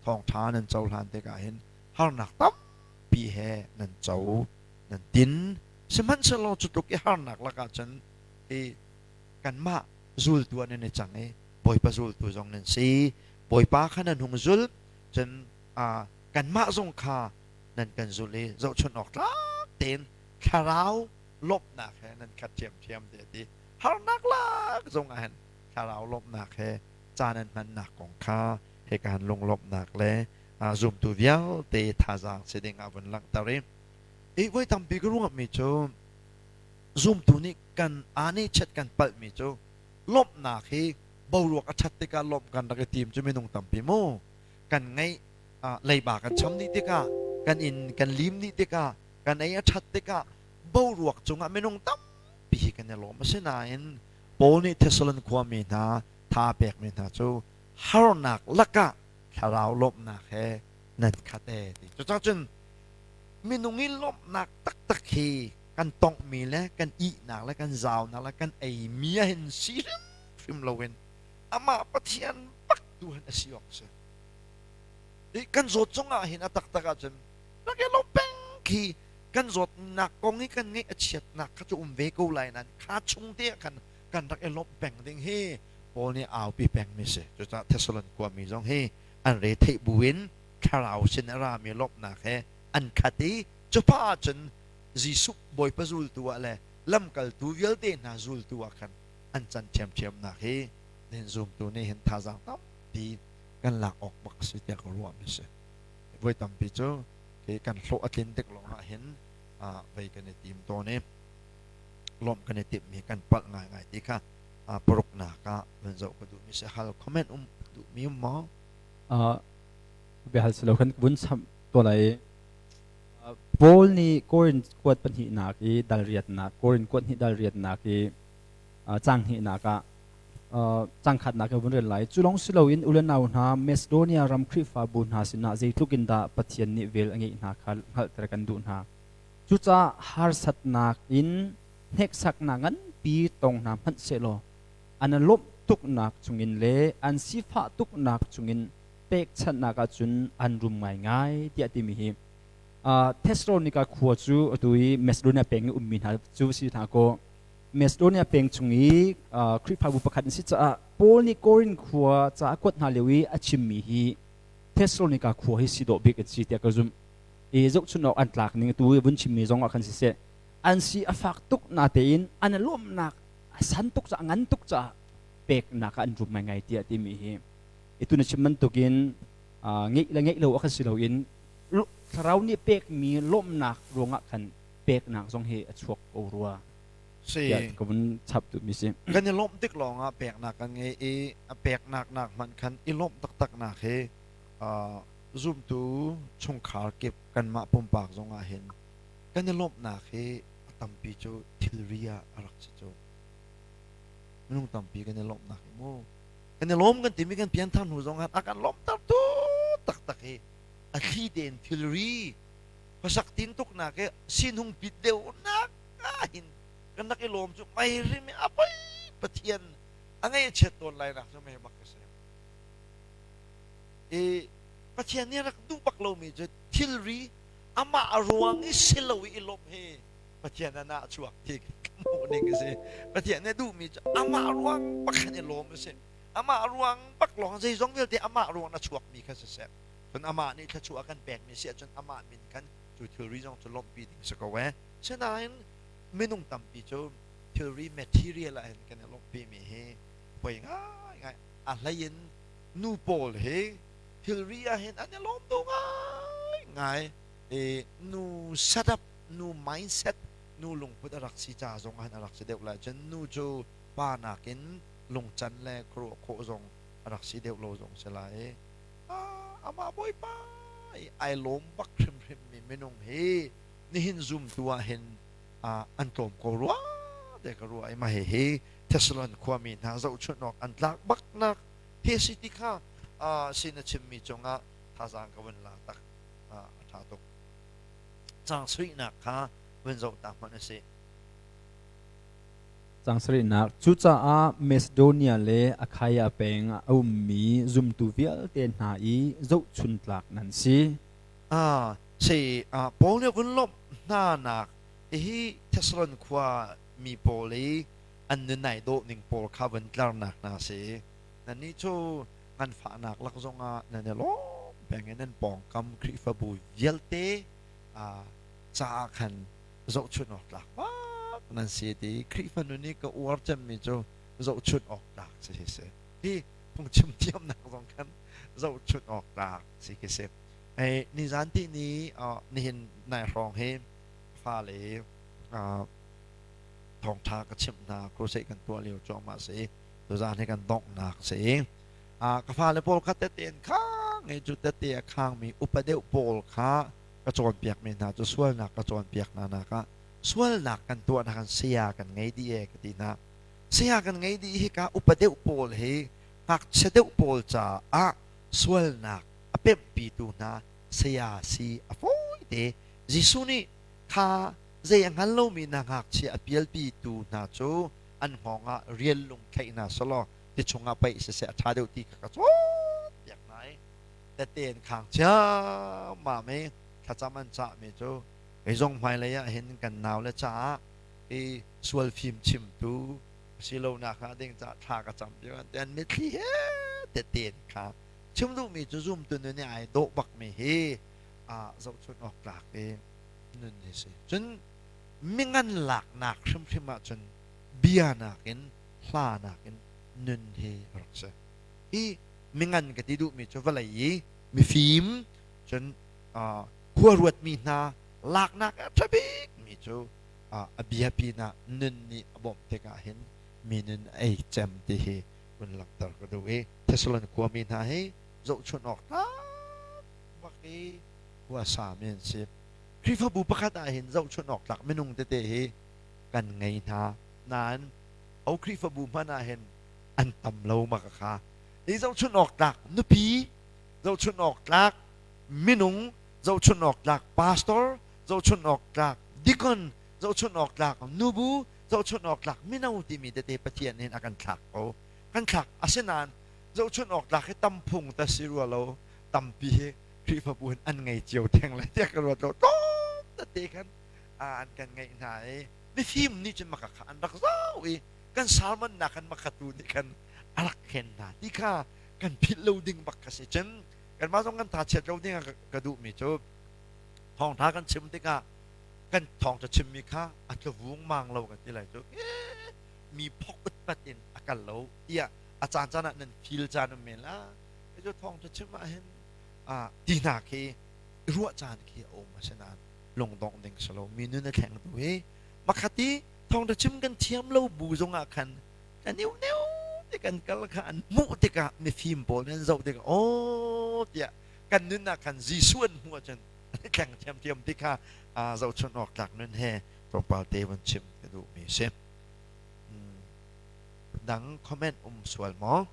Thawngṭha nan cohlan tikah hin harnak tampi he nan co nan tin. Sihmanhsehlaw cu tluk i harnak lakah cun hi kanmah zultu ah nan i cang i Bawipa zultu zong nan si. Bawipa kha nan hung zulh, cun kanmah zong kha nan kan zulh i zohchunh awk tlak tein thlarau lawmhnak he nan khat ṭhiamṭhiam ti a ti. Harnak lak zong ah hin thlarau lawmhnak he caan an hmannak kong kha hika han lunglawmhnak le zumtu vialte thazaang si ding ah vun langhter i voi tampi ka ruahmi cu zumtu nih kan aa chet kan palhmi cu lawmhnak hi boruak a ṭhat tikah lawmh kan rak i tim cu minung tampi mu kan ngeih leiba kan cham dih tikah kan inn kan lim dih tikah kan ei a ṭhat tikah boruak cungah minung tampi hi kan i lawm. Asinain Paul nih Thessalon khuami hna tha a pekmi hna cu harnak lakah thlarau lawmhnak he nan khat e ti. Cucaah cun minung i lawmhnak taktak hi kan tonghmi le kan ihnak le kan zaunak le kan eimi ah hin si hrimhrim loin amah Pathian bak tu hin a si awk a si. Kan zawt zongah hin a taktak ahcun rak i lawm peng khi kan zawtnak kong i kan ngeih a chiatnak kha cu um ve ko lai nain kha chung te ah khan kan rak i lawmh peng ding hi Paul nih aupi pengmi si. Cucaah Thessalon khuami zong hi an re theih buin thlarau sin a rami lawmhnak he an khat i cupa ahcun Jesuh Bawipa zultu ah le lamkaltu vialte hna zultu ah khan an can ṭhiamṭhiamnak hi nihin zumtu nih hin thazaang tampi kan lak awk bak a si tiah ka ruahmi si. Voi tampi cu khi kan hlawh a tlin tik lawngah hin vei kan i tim tawn i lawmh kan i timhmi kan palh ngaingai ti kha paruknak ah van zoh ka duhmi si. Hal comment um duhmi um maw? Biahal si lo kan vun cham to lai. Paul nih Korin kuat pahnihnak i dal riatnak Korin kuat hnih dal riatnak i cang hnihnak ah cangkhatnak ka vun rel lai. Cu lawng si loin u le nau hna, Macedonia ram Khrihfabu hna sinah zeitluk in dah Pathian nih vel a ngeih hna kha hngalhter kan duh hna. Cucaah harsatnak in hneksaknak nganpi tong hna hmanh sehlaw an lawmh tuknak chungin le an sifah tuknak chungin pekchanhnak ahcun an rum ngaingai tiah timi hi Thessalonika khua cu atu i Macedonia peng i ummi hna cu si hna kaw Macedonia peng chung i Khrihfabu pakhat an si caah Paul nih Korin khua ca a kuat hna lio i a chimmi hi Thessalonika khua hi si dawh bik an si tiah ka zumh. I zohchunh awk an tlak ning tu i vun chimmi zong ah khan siseh an si a fak tuk natein an lawmhnak a san tuk caah ngan tuk caah peknak ah an rum ngaingai tiah timi hi itu na chim bantukin ngeih le ngeih lo a kan si loin thlarau nih pekmi lawmhnak ruangah khan peknak zong hi a chuak ko rua. Si. Ka vun chap duhmi si. Kan i lawmh tik lawngah peknak kan ngei i a peknak nak hmanh khan i lawmh taktak nak hi zumtu chungkhar kip kanmah pumpak zongah hin kan i lawmhnak hi a tampi cu thilri ah a rak si cu. Minung tampi kan i lawmhnak hi mu. Kan i lawm kan timi kan pianthar hnu zong ah a kan lawmhter tu taktak hi a thli tein thilri khuasak tintuknak hi sinhung pit deuhnak ah hin kan rak i lawm cu mei rim i a poi Pathian a ngaih a chiat tawn lai nak cu mei bak ka si. I Pathian nih rak duh bak lomi cu thilri amah a ruang i si lo i lawmh hi Pathian a nah chuak ti ka hmuh ning a si. Pathian nih duhmi cu amah ruang bak khan i lawm a si. Amah ruang bak lawng zeizong vialte amah ruang na chuakmi kha siseh. Cun amah nih thluachuah a kan pekmi si ahcun amah min khan cu thilri zong cu lawmhpi ding si ko ee. Sinain minung tampi cu thilri material ah hin kan i lawmhpi mi hi poi ngaingai. A hlei in nu pawl hi thilri ah hin an i lawm duh ngaingai. I nu setup, nu mindset, nu lungput a rak si ca zong ah hin a rak si deuh lai. Cun nu cu pa nakin lungcan le khuaruah khawh zong a rak si deuh lo zong si lai. Amah Bawipa i ai lawm bak hrimhrim mi minung hi nihin zumtu ah hin an tlawm ko rua te ka ruah i mah hihi Thessalon khuami hna zohchunh awk an tlak baknak hi si ti kha sin a chimmi cungah thazaang ka vun la tak a ṭha tuk. Caang suihnak kha vun zoh ta hmanh a si. Caang sarihnak, Cucaah Macedonia le Akhaia peng ah a ummi zumtu vialte hna i zohchun tlak nan si. Si, Paul nih a vun lawmh hnanak hihi Thessalon khua mi pawl i an nun ai dawh ning pawl kha vun tlarnak hna si. Nannih cu nganfahnak lak zongah nan i lawm peng i nan pawngkam Khrihfabu vialte caah khan zohchunh awk tlak bak nan si ti Khrihfa nun i ka uar cemmi cu zohchunh awk tlak si hi si. Hi phungchim thiamnak zong khan zohchunh awk tlak si khi si. Ei nizan ti ni nihin nai hrawng hi fale thawngtha ka chimh hna crusade kan tuah lio cuahmah si. Tuzaan hi kan donghnak si. Ka fale pawl kha tete an khang i cu tete a khangmi upa deuh pawl kha ka cawnpiakmi hna cu sualnak ka cawnpiak hna nak ah sualnak kan tuahnak kan saya kan ngei dih e ka ti hna. Saya kan ngei dih hi ka upa deuh pawl hi ngakchia deuh pawl caah sualnak a pemhpitu hna saya si a fawi te. Jesuh nih kha zei a hngal lomi hna ngakchia a pialpitu hna cu an hngawng ah rial lung thlaih hna selaw ti chungah paih siseh a ṭha deuh ti kha ka cawnpiak hna i tete an khang ciammam i thlacam an cahmi cu kei zong hmailei ah hin kan naule caah hi sual fim chimtu silonak hnga ding caah thla ka cam ti an an mitthli he tete an khang. Chim duhmi cu zumtu nun i ai dawh bakmi hi zohchunh awk tlak i nun hi si. Cun mingan laknak hrimhrim ahcun bia nakin hla nakin nun hi a rak si. Hi mingan ka ti duhmi cu vawlei i mifim cun khua ruatmi hna laknak a ṭha bikmi cu a bia pinah nun nih a bawmh tikah hin mi nun a ei cem ti hi vun langhter ka duh i Thessalon khuami hna hi zohchunh awk tlak bak i khua sami an si. Khrihfabu pakhat ah hin zohchunh awk tlak minung tete hi kan ngei hna nain ho Khrihfabu hmanh ah hin an tam lo ma ka kha. Hi zohchunh awk tlak nupi, zohchunh awk tlak minung, zohchunh awk tlak pastor, zohchunh awk tlak deacon, zohchunh awk tlak nubu, zohchunh awk tlak mino timi tete Pathian nih a kan thlak ko. Kan thlak. Asinain zohchunh awk tlak hi tam phung ta si rua lo, tampi hi Khrihfabu hin an ngei cio theng lai tiah ka ruat lo. Tlawm tete khan an kan ngeih hna i mifim nih cun maka kha an rak zoh i kan sermon nak khan makhatu nih khan a rak khen hna ti kha kan philh lo ding bak kha si. Cun kanmah zong kan tha chiat lo ding ah ka duhmi cu thawngtha kan chim tikah kan thawngtha chimmi kha a tluvung mang lo kan ti lai cu mi phok utpat in a kal lo tiah a caan caan ah nan feel caan um men la. Cu thawngtha chim ah hin ti hna khi ruah caan khi a um. Asinain lungdongh ding si lo, mi nun a thleng tu hi makhat i thawngtha chim kan thiam lo bu zongah khan kan neu neu ti kan kal kha an hmuh tikah mifim pawl nih an zoh tikah aw tiah kan nun ah khan Jesuh an hmuh ahcun an i thleng thiamthiam ti kha zohchunh awk tlak nun he tlawmpal te vun chim ka duhmi si. Dang comment um sual maw?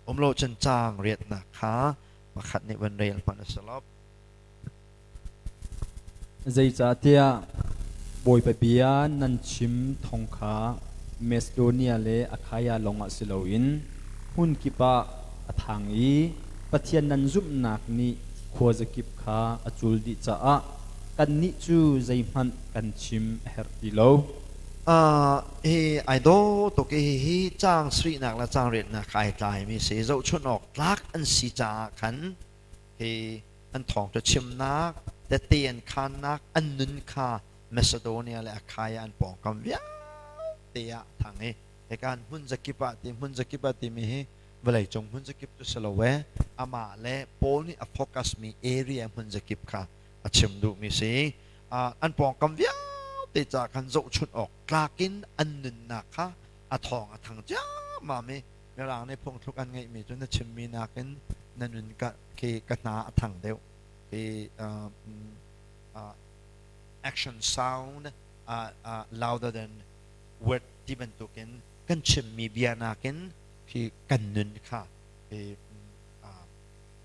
Um lo cun caang riatnak kha pakhat nih van rel hmanh a si lo. Zeicahtiah Bawipa bia nan chim thawng kha Macedonia le Akhaia lawngah si loin hmunkip ah a thang i Pathian nan zumhnak nih khuazakip kha a cul dih caah kannih cu zeihmanh kan chim a herh ti lo. Hi ai dawh tuk i hihi caang sarihnak le caang riatnak ai tlaimi si. Zohchunh awk tlak an si caah khan hi an thawngṭha chimnak, tette an khaannak, an nun kha Macedonia le Achaia an pawngkam vialte ah a thang i hika hmun zakip ah ti hmun zakip ah timi hi vawleicung hmun zakip cu si lo e, amah le Paul nih a focus mi area hmun zakip kha a chim duhmi si. An pawngkam vialte caah khan zohchunh awk tlak in an nunnak kha a thawng a thang ciammam i Mirang nih phungthluk an ngeihmi cu na chimmi nakin na nun ka khi ka hna a thang deuh hi, action sound louder than word ti bantukin kan chimmi bia nakin khi kan nun kha hi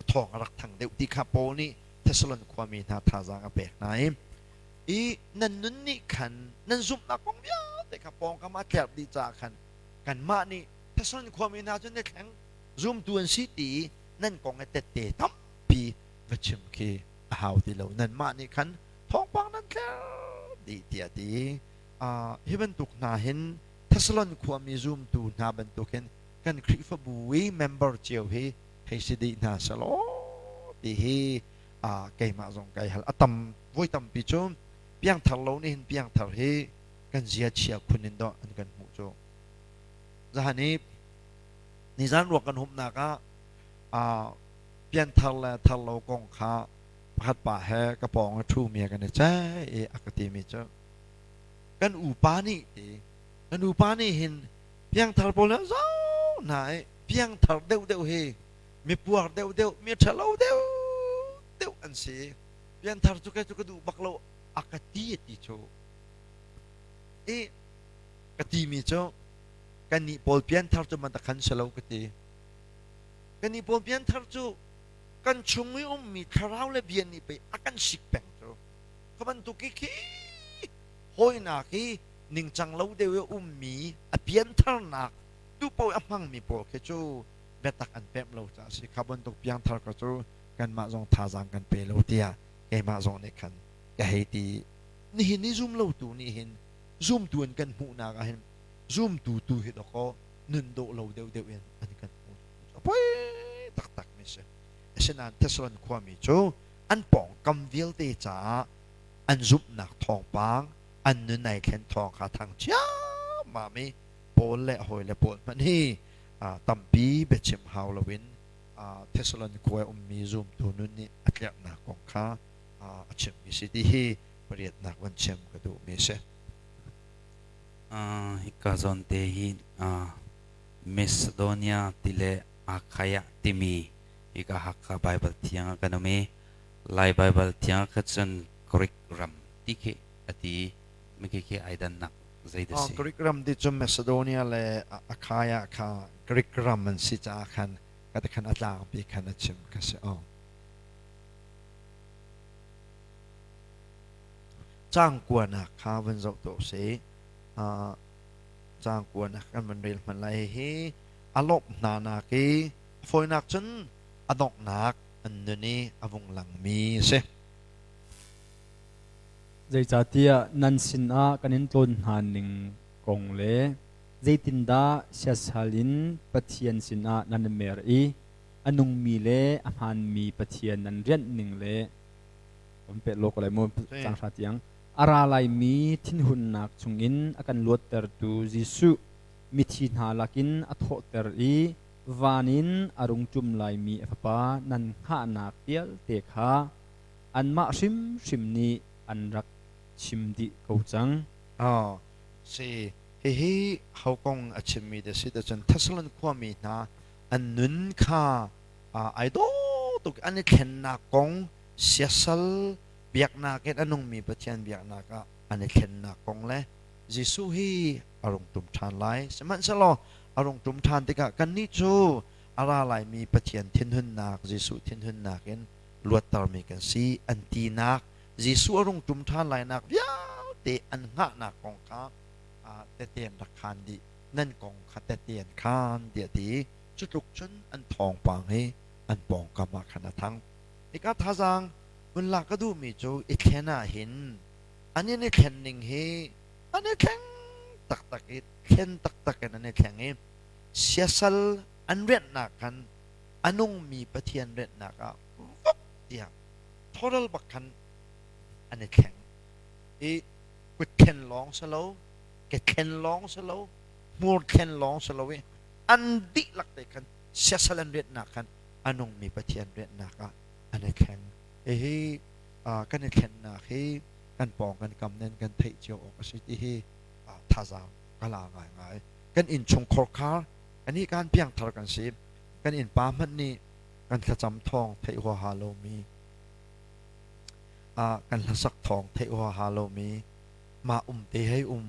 thawng a rak thang deuh ti kha Paul nih Thessalon khuami hna thazaang a pek hna i nan nun nih khan nan zumhnak kong vialte vialte kha pawngkam ah tlerh dih caah khan kanmah nih Thessalon khuami hna cu na thleng zumtu an si ti i nan kong i tette tampi va chim khi a hau ti lo. Nanmah nih khan thawngpang nan tler dih tiah ti. Hi bantuk hna hin Thessalon khuami zumtu hna bantukin kan Khrihfabu i member cio hi hei si dih hna selaw ti hi keimah zong kai hal. A tam voi tampi cu piangthar lo nih hin piangthar hi kan zia chia khun in dawh an kan hmuh cu. Zahan i nizan ruak kan humnak ah pianthar le thar lo kong kha pakhat pa he ka pawng a ṭhumi kan i ceih i a ka timi cu kan upa nih ti kan upa nih hin piangthar pawl hi zau hna i piangthar deuhdeuh hi mipuar deuhdeuh mi ṭhalo deuhdeuh an si. Pianthar cu kei cu ka duh bak lo a ka ti ti cu i ka timi cu kannih pawl pianthar cu man khan si lo ka ti. Kannih pawl pianthar cu kan chung i ummi thlarau le bia nih pei a kan sik peng cu. Kha bantuk i khi hawinak hi ningcang lo deuh i ummi a piantharnak tu paoh a hmangmi pawl khi cu biatak an pemh lo caah si. Kha bantuk piangthar kha cu kanmah zong thazaang kan pe lo tiah keimah zong nih khan ka hei ti. Nihin i zum lotu nih hin zumtu in kan hmuhnak ah hin zumtu tu hi dawkaw nun dawh lo deuhdeuh in an kan hmu. A poi taktak mi si. Asinain Thessalon khuami cu an pawngkam vialte caah an zumhnak thawngpang an nun ai thlen thawng kha thang ciammam i Paul le hawi le pawl hmanh hi tampi biachim hau loin Thessalon khua ummi zumtu nun nih a tlerhnak kong kha a chimmi si ti hi pariatnak van chim ka duhmi a si. Hika zawn te hi Macedonia ti le Achaia timi hika Hakha Baibal thiang ah kan um i Lai Baibal thiang ah kha cun Greek ram ti khi a ti i khi ai dannak zei dah si? Greek ram ti cu Macedonia le Achaia kha Greek ram an si caah khan ka ti khan a tlangpi khan a chim ka si. Caang kuanak kha van zoh tuah usih. Caang kuanak kan van rel hmanh lai. Hihi a lawmh hna nak i fawinak cun a donghnak an nun i a vung langmi a si. Zeicahtiah nan sinah kan in tlawn hna ning kong le zeitindah siasal in Pathian sinah nan i mer i a nungmi le a hmaanmi Pathian nan rianh ning le um peh law ko lai mu cang hra tiang a ra laimi thinhunnak chungin a kan luattertu Jesuh mithi hna lakin a thawhter i van in a rung ṭum laimi a Fapa nan hngahnak vialte kha anmah hrimhrim nih an rak chim dih ko cang. Si, hihi ho kong a chimmi dah si cun Thessalon khuami hna an nun kha ai dawh tuk an i thlennak kong siasal biaknak in a nungmi Pathian biaknak ah an i thlennak kong le Jesuh hi a rung ṭum ṭhan lai. Sihmanhsehlaw a rung ṭum ṭhan tikah kannih cu a ra laimi Pathian thinhunnak, Jesuh thinhunnak in luattermi kan si an tinak, Jesuh a rung ṭum ṭhan lainak vialte an hngahnak kong kha tehte an rak khaan dih. Nan kong kha tehte an khaan tiah a ti. Cu tluk cun an thawngpang hi an pawngkam ah khan a thang. Hika thazaang vun lak ka duhmi cu i thlen ah hin an in i thlen ning hi an i thleng taktak i thlen taktak in an i thleng i siasal an rianhnak khan a nungmi Pathian rianhnak ah vok tiah total bak khan an i thleng i kut thlen lawng si lo ke thlen lawng si lo hmur thlen lawng si lo i an dihlak te khan siasal an rianhnak khan a nungmi Pathian rianhnak ah an i thleng. Hihi kan i thlennak hi kan pawng kan kam nen kan theih cio awk a si ti hi thazaang ka la ngaingai. Kan innchung khorkhar ani kan piangthar kan si. Kan innpa hmanh nih kan thlacam thawng theih huaha lomi kan hlasak thawng theih huaha lomi mah um te hei um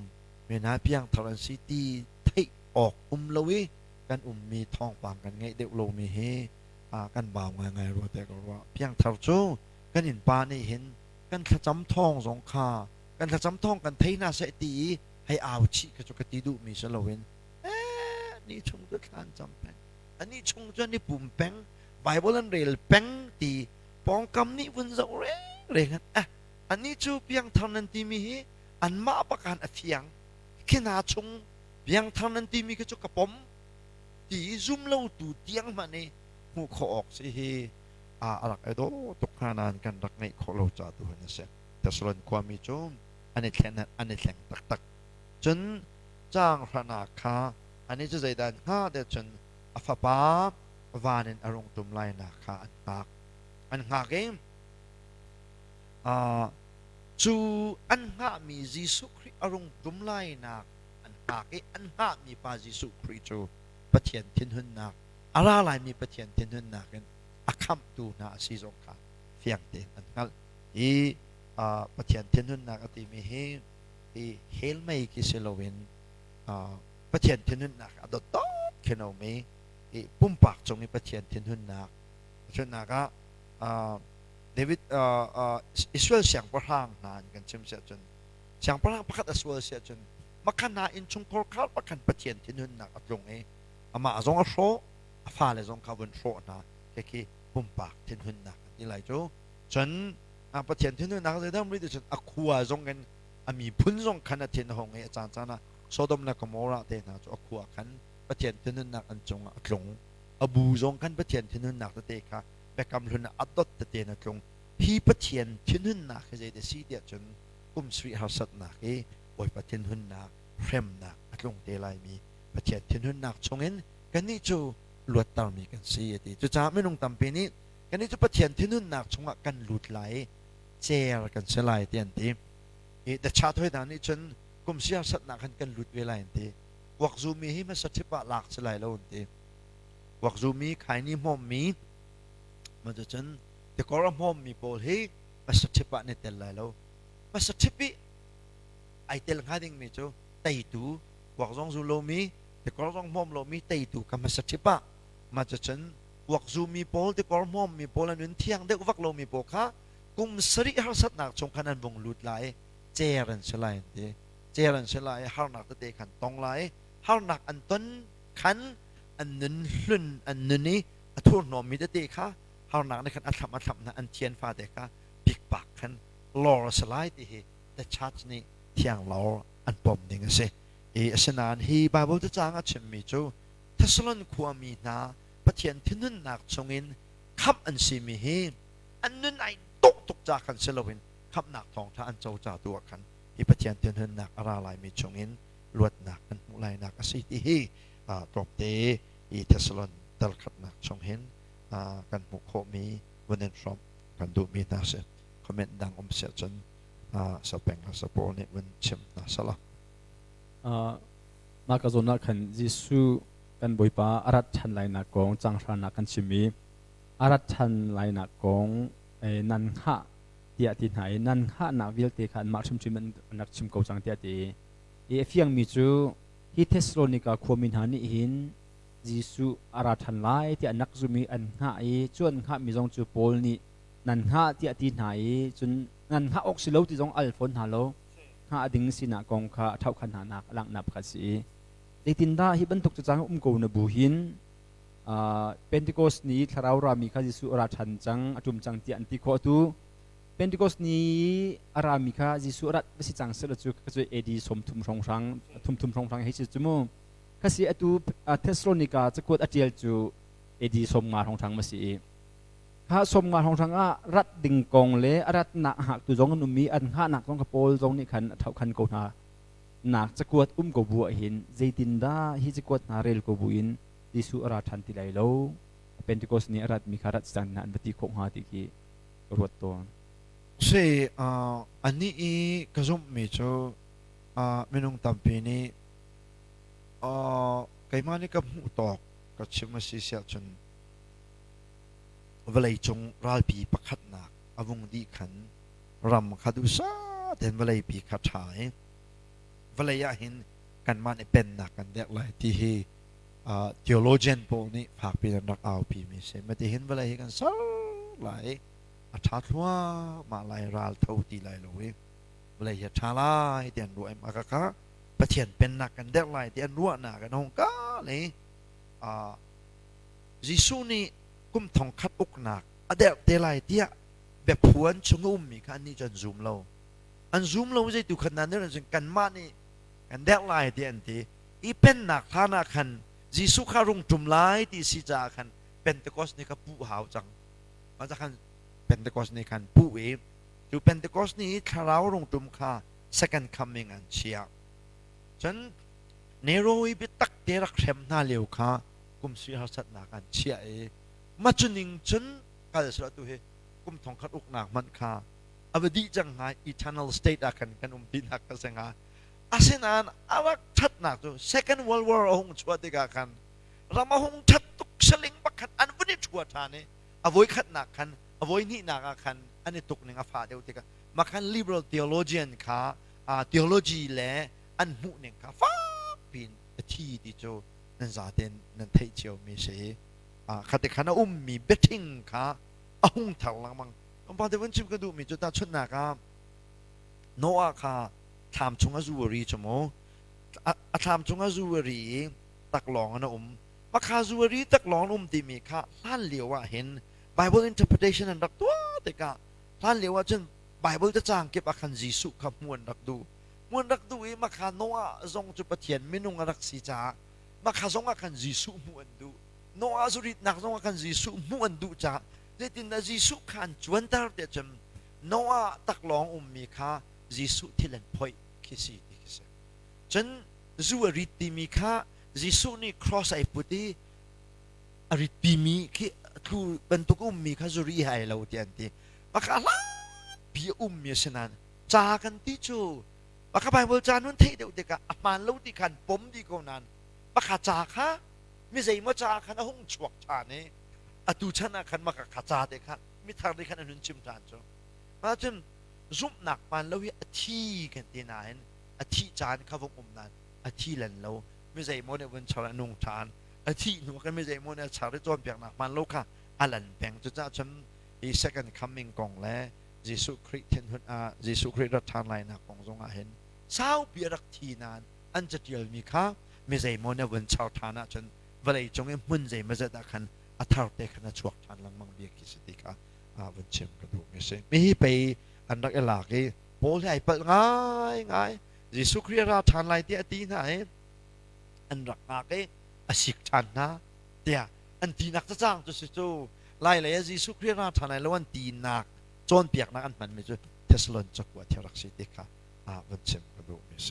mena piangthar an si ti theih awk um lo i kan ummi thawngpang kan ngeih deuh lomi hi kan bau ngaingai rua te ka ruah. Piangthar cu kan innpa nih hin kan thlacam thawng zong kha kan thlacam thawng kan thei hna seh ti i Hei au chih kha cu ka ti duhmi si loin ni chung cu thla an cam peng. Anih chung cu an i pum peng, Bible an rel peng ti pawngkam nih vun zoh rengreng an anih cu piangthar nan timi hi anmah bak ah a fiang. Khi hna chung piangthar nan timi khi cu ka pom ti zum lo tu tiang hmanh i hmuh khawh awk si hi a rak i dawh tuk hnga nain kan rak ngeih khawh lo ca tu hin a si. Thessalon khuami cu an i thlen an i thleng taktak. Cun caang hranak kha anih cu zeidah an hngah tiah cun a fapa van in a rung ṭum lainak kha an hngak. An hngak i cu an hngahmi Jesuh Khrih a rung ṭum lainak an hngak i an hngahmi pa Jesuh Khrih cu Pathian thinhunnak a ra laimi Pathian thinhunnak in a khamhtu hna a si zong kha fiang tein an hngalh. Hi Pathian thinhunnak a timi hi hi hell mei khi si loin Pathian thinhunnak a dotdot khin a um i pumpak cung i Pathian thinhunnak Tahchunhnak ah David Israel siangpahrang hna in kan chim siah cun siangpahrang pakhat a sual siah cun makhan hna innchungkhar khar pakhan Pathian thinhunnak a tlung i amah zong a hrawh, a fale zong kha vun hrawh hna. Khi pumpak thinhunnak an ti lai cu. Cun Pathian thinhunnak zeidang rih cun a khua zong in a miphun zong khan a thin a hung i a caancaan ah Sodom le Gomorrah te hna cu a khua khan Pathian thinhunnak an cungah a tlung. A bu zong khan Pathian thinhunnak tete kha biakam hlun ah a dot tete in a tlung. Hi Pathian thinhunnak hi zeidah si tiah cun kum sarih harsatnak i Bawipa thinhunnak hremnak a tlung te laimi Pathian thinhunnak chungin kannih cu luattermi kan si a ti. Cucaah minung tampi nih kannih cu Pathian thinhunnak chungah kan lut lai i cer kan si lai ti an ti. I The Chat hoi hna nih cun kum siasatnak khan kan lut ve lai an ti. Kuak zumi hi hmasa ṭhip ah lak si lai lo an ti. Kuak zumi, khaini hmawmmi, cun tikor a hmawmmi pawl hi hmasa ṭhip ah an i tel lai lo. Hmasa ṭhip i ai tel hnga dingmi cu teitu, kuak zong zu lomi, tikor zong hmawm lomi teitu ka hmasa ṭhip ah mah cucun kuak zumi pawl, tikor hmawmmi pawl, an nun thiang deuh vak lomi pawl kha kum sarih harsatnak chung khan an vung lut lai i cer an si lai an ti. Cer an si lai i harnak tete khan tong lai i harnak an ton khan an nun hlun an nun i a thurhnawmmi tete kha harnak nih khan a thlamh a thlamh hna an thian fate kha pikpak khan lor a si lai ti hi the church nih thiang lor an pom ding a si. I asinain hi Bible cacang a chimmi cu Thessalon khuami hna Pathian thinhunnak chungin khamh an simi hi an nun ai dawh tuk ca khan si loin khamhnak thawngṭha an co ca tu ah khan hi Pathian thinhunnak a ra laimi chungin luatnak an hmuh lainak a si ti hi tlawmte i Thessalon dal khatnak chung hin kan hmuh khawhmi vun in hrawmh kan duhmi hna si. Comment dang um siah cun sapeng le sapawl nih vun chim hna sala. Mah ka zawn ah khan Jesuh kan Bawipa a rat ṭhan lainak kong canghranak kan chim i a rat ṭhan lainak kong nan hngah tiah ti hna i nan hngahnak vialte kha anmah hrimhrim an rak chim ko cang tiah ti i a fiangmi cu hi Thessalonika khuami hna nih hin Jesuh a ra ṭhan lai tiah an rak zum i an hngah i cu an hngahmi zong cu Paul nih nan hngah tiah ti hna i cun nan hngah awk si lo ti zong al fawn hna lo hngah ding sinak kong kha a ṭhauhkhan hnanak a langhnak pakhat si i zeitindah hi bantuk cu cang um ko na bu hin Pentecost ni thlarau rami kha Jesuh a ra ṭhan cang a ṭum cang tiah an ti khawh tu Pentecost ni a rami kha Jesuh a rat va si cang seh cu ka cu AD 30 hrawnghrang thum thum hrawnghrang hei si cu mu khasi atu Thessalonica cakuat a ṭial cu AD 50 hrawnghrang ma si i kha 50 hrawnghrang ah rat ding kong le a ratnak hngaktu zong an um i an hngahnak zong kha Paul zong nih khan a ṭhauhkhan ko hna nak cakuat um ko bu ah hin zeitindah hi cakuat hna rel ko bu in Jesuh a ra ṭhan ti lai lo Pentecost ni a ratmi kha rat cang hna an va ti khawh hnga ti khi ka ruat tawn. Si anih i ka zumhmi cu minung tampi nih keimah nih ka hmuh tawk ka chim a si siah cun vawleicung ralpi pakhatnak a vung dih khan ram kha duhsah tein vawleipi kha ṭha i vawlei ah hin kanmah nih pennak kan derh lai ti hi theologian pawl nih fakpi in an rak aupi mi si. Mati hin vawlei hi kan ser lai a ṭha thluahmah lai ral tho ti lai lo i vawlei hi a ṭha lai ti an ruah i mah kha. Pathian pennak kan derh lai ti an ruahnak an hung ka le Jesuh nih kum thong khat uknak a derh te lai tiah biaphuan chung a ummi kha annih cu an zum lo. An zum lo zeitu khan nan cun kanmah nih kan derh lai tiah an ti. I pennak hlan ah khan Jesuh kha rung ṭum lai ti si caah khan Pentecost ni kha puh hau cang. Mah khan Pentecost ni khan puh i cu Pentecost ni i thlarau rung ṭum kha second coming an chiah. Cun Nero i biatak te rak hrem hna lio kha kum sui harsatnak an chiah i mah cu ning cun kal sila tu hi kum thong khat uknak hmanh kha a va dih cang hnga eternal state ah khan kan um ti nak ka si hnga. Asinain a rak ṭhatnak cu Second World War a hung chuah tikah khan ram a hung ṭhat tuk saling bak khan an vun i ṭhua ṭhan i a voi khatnak khan a voi hnihnak ah khan an i tuk ning a fah deuh tikah mah khan liberal theologian kha theology le an hmuh ning kha fak piin a thi ti cu nan zaten nan theih cio mi si. Khate khan a ummi biaṭhing kha a hung thar lengmang. Tlawmpal te vun chim ka duhmi cu tahchunhnak ah Noah kha thlam chung a zu a ri cu mu. A thlam chung a zu a ri i taklawng in a um. Makha zu a ri taklawng in um timi kha hlan lio ah hin Bible interpretation an rak tuah tikah hlan lio ah cun Bible cacang kip ah khan Jesuh kha hmuh an rak duh. Hmuh an rak duh i makha Noah zong cu Pathian minung a rak si caah makha zong ah khan Jesuh hmuh an duh. Noah zuritnak zong ah khan Jesuh hmuh an duh caah zeitindah Jesuh kha an cuanter tiah cun Noah taklawng ummi kha Jesuh thil an phoih khi si ti khi si. Cun zu a rit timi kha Jesuh nih cross ai put i a rit pimi khi tlu bantuk ummi kha zuri hai lo ti an ti. Maka hlatpi a ummi a si nain ca kan ti cu maka Bible ca nun theih deuh tikah a hmaan lo ti khan pom dih ko nain maka ca kha mi zeimaw ca khan a hung chuak ṭhan i atu chan ah khan maka kha ca te kha mithar nih khan an hun chim ṭhan cu. Mah cun zumhnak hmaan lo hi a thi kan ti nain a thih caan kha vung um nain a thi lan lo mi zeimaw nih vun char a nung ṭhan a thih hnu kan mi zeimaw nih a char i cawnpiaknak hmaan lo kha a lan peng. Cucaah cun hi second coming kong le Jesuh Khrih thinhun ah Jesuh Khrih rat ṭhan lainak kong zong ah hin saupi a rak thi nain an caṭialmi kha mi zeimaw nih vun char ṭhan ahcun vawlei cung i hmun zeimawzat ah khan a thar te khan a chuak ṭhan lengmang bia khi si ti kha vun chim ka duhmi a si. Hihi pei an rak i lak i Paul hi ai palh ngaingai. Jesuh Khrih a ra ṭhan lai tiah a ti hna i an rak ngak i a sik ṭhan hna tiah an tinak cacang cu si cu lai lei ah Jesuh Khrih a ra ṭhan lai lo an tinak cawnpiaknak an hmanmi cu Thessalon cakuat hi a rak si ti kha vun chim ka duhmi a si.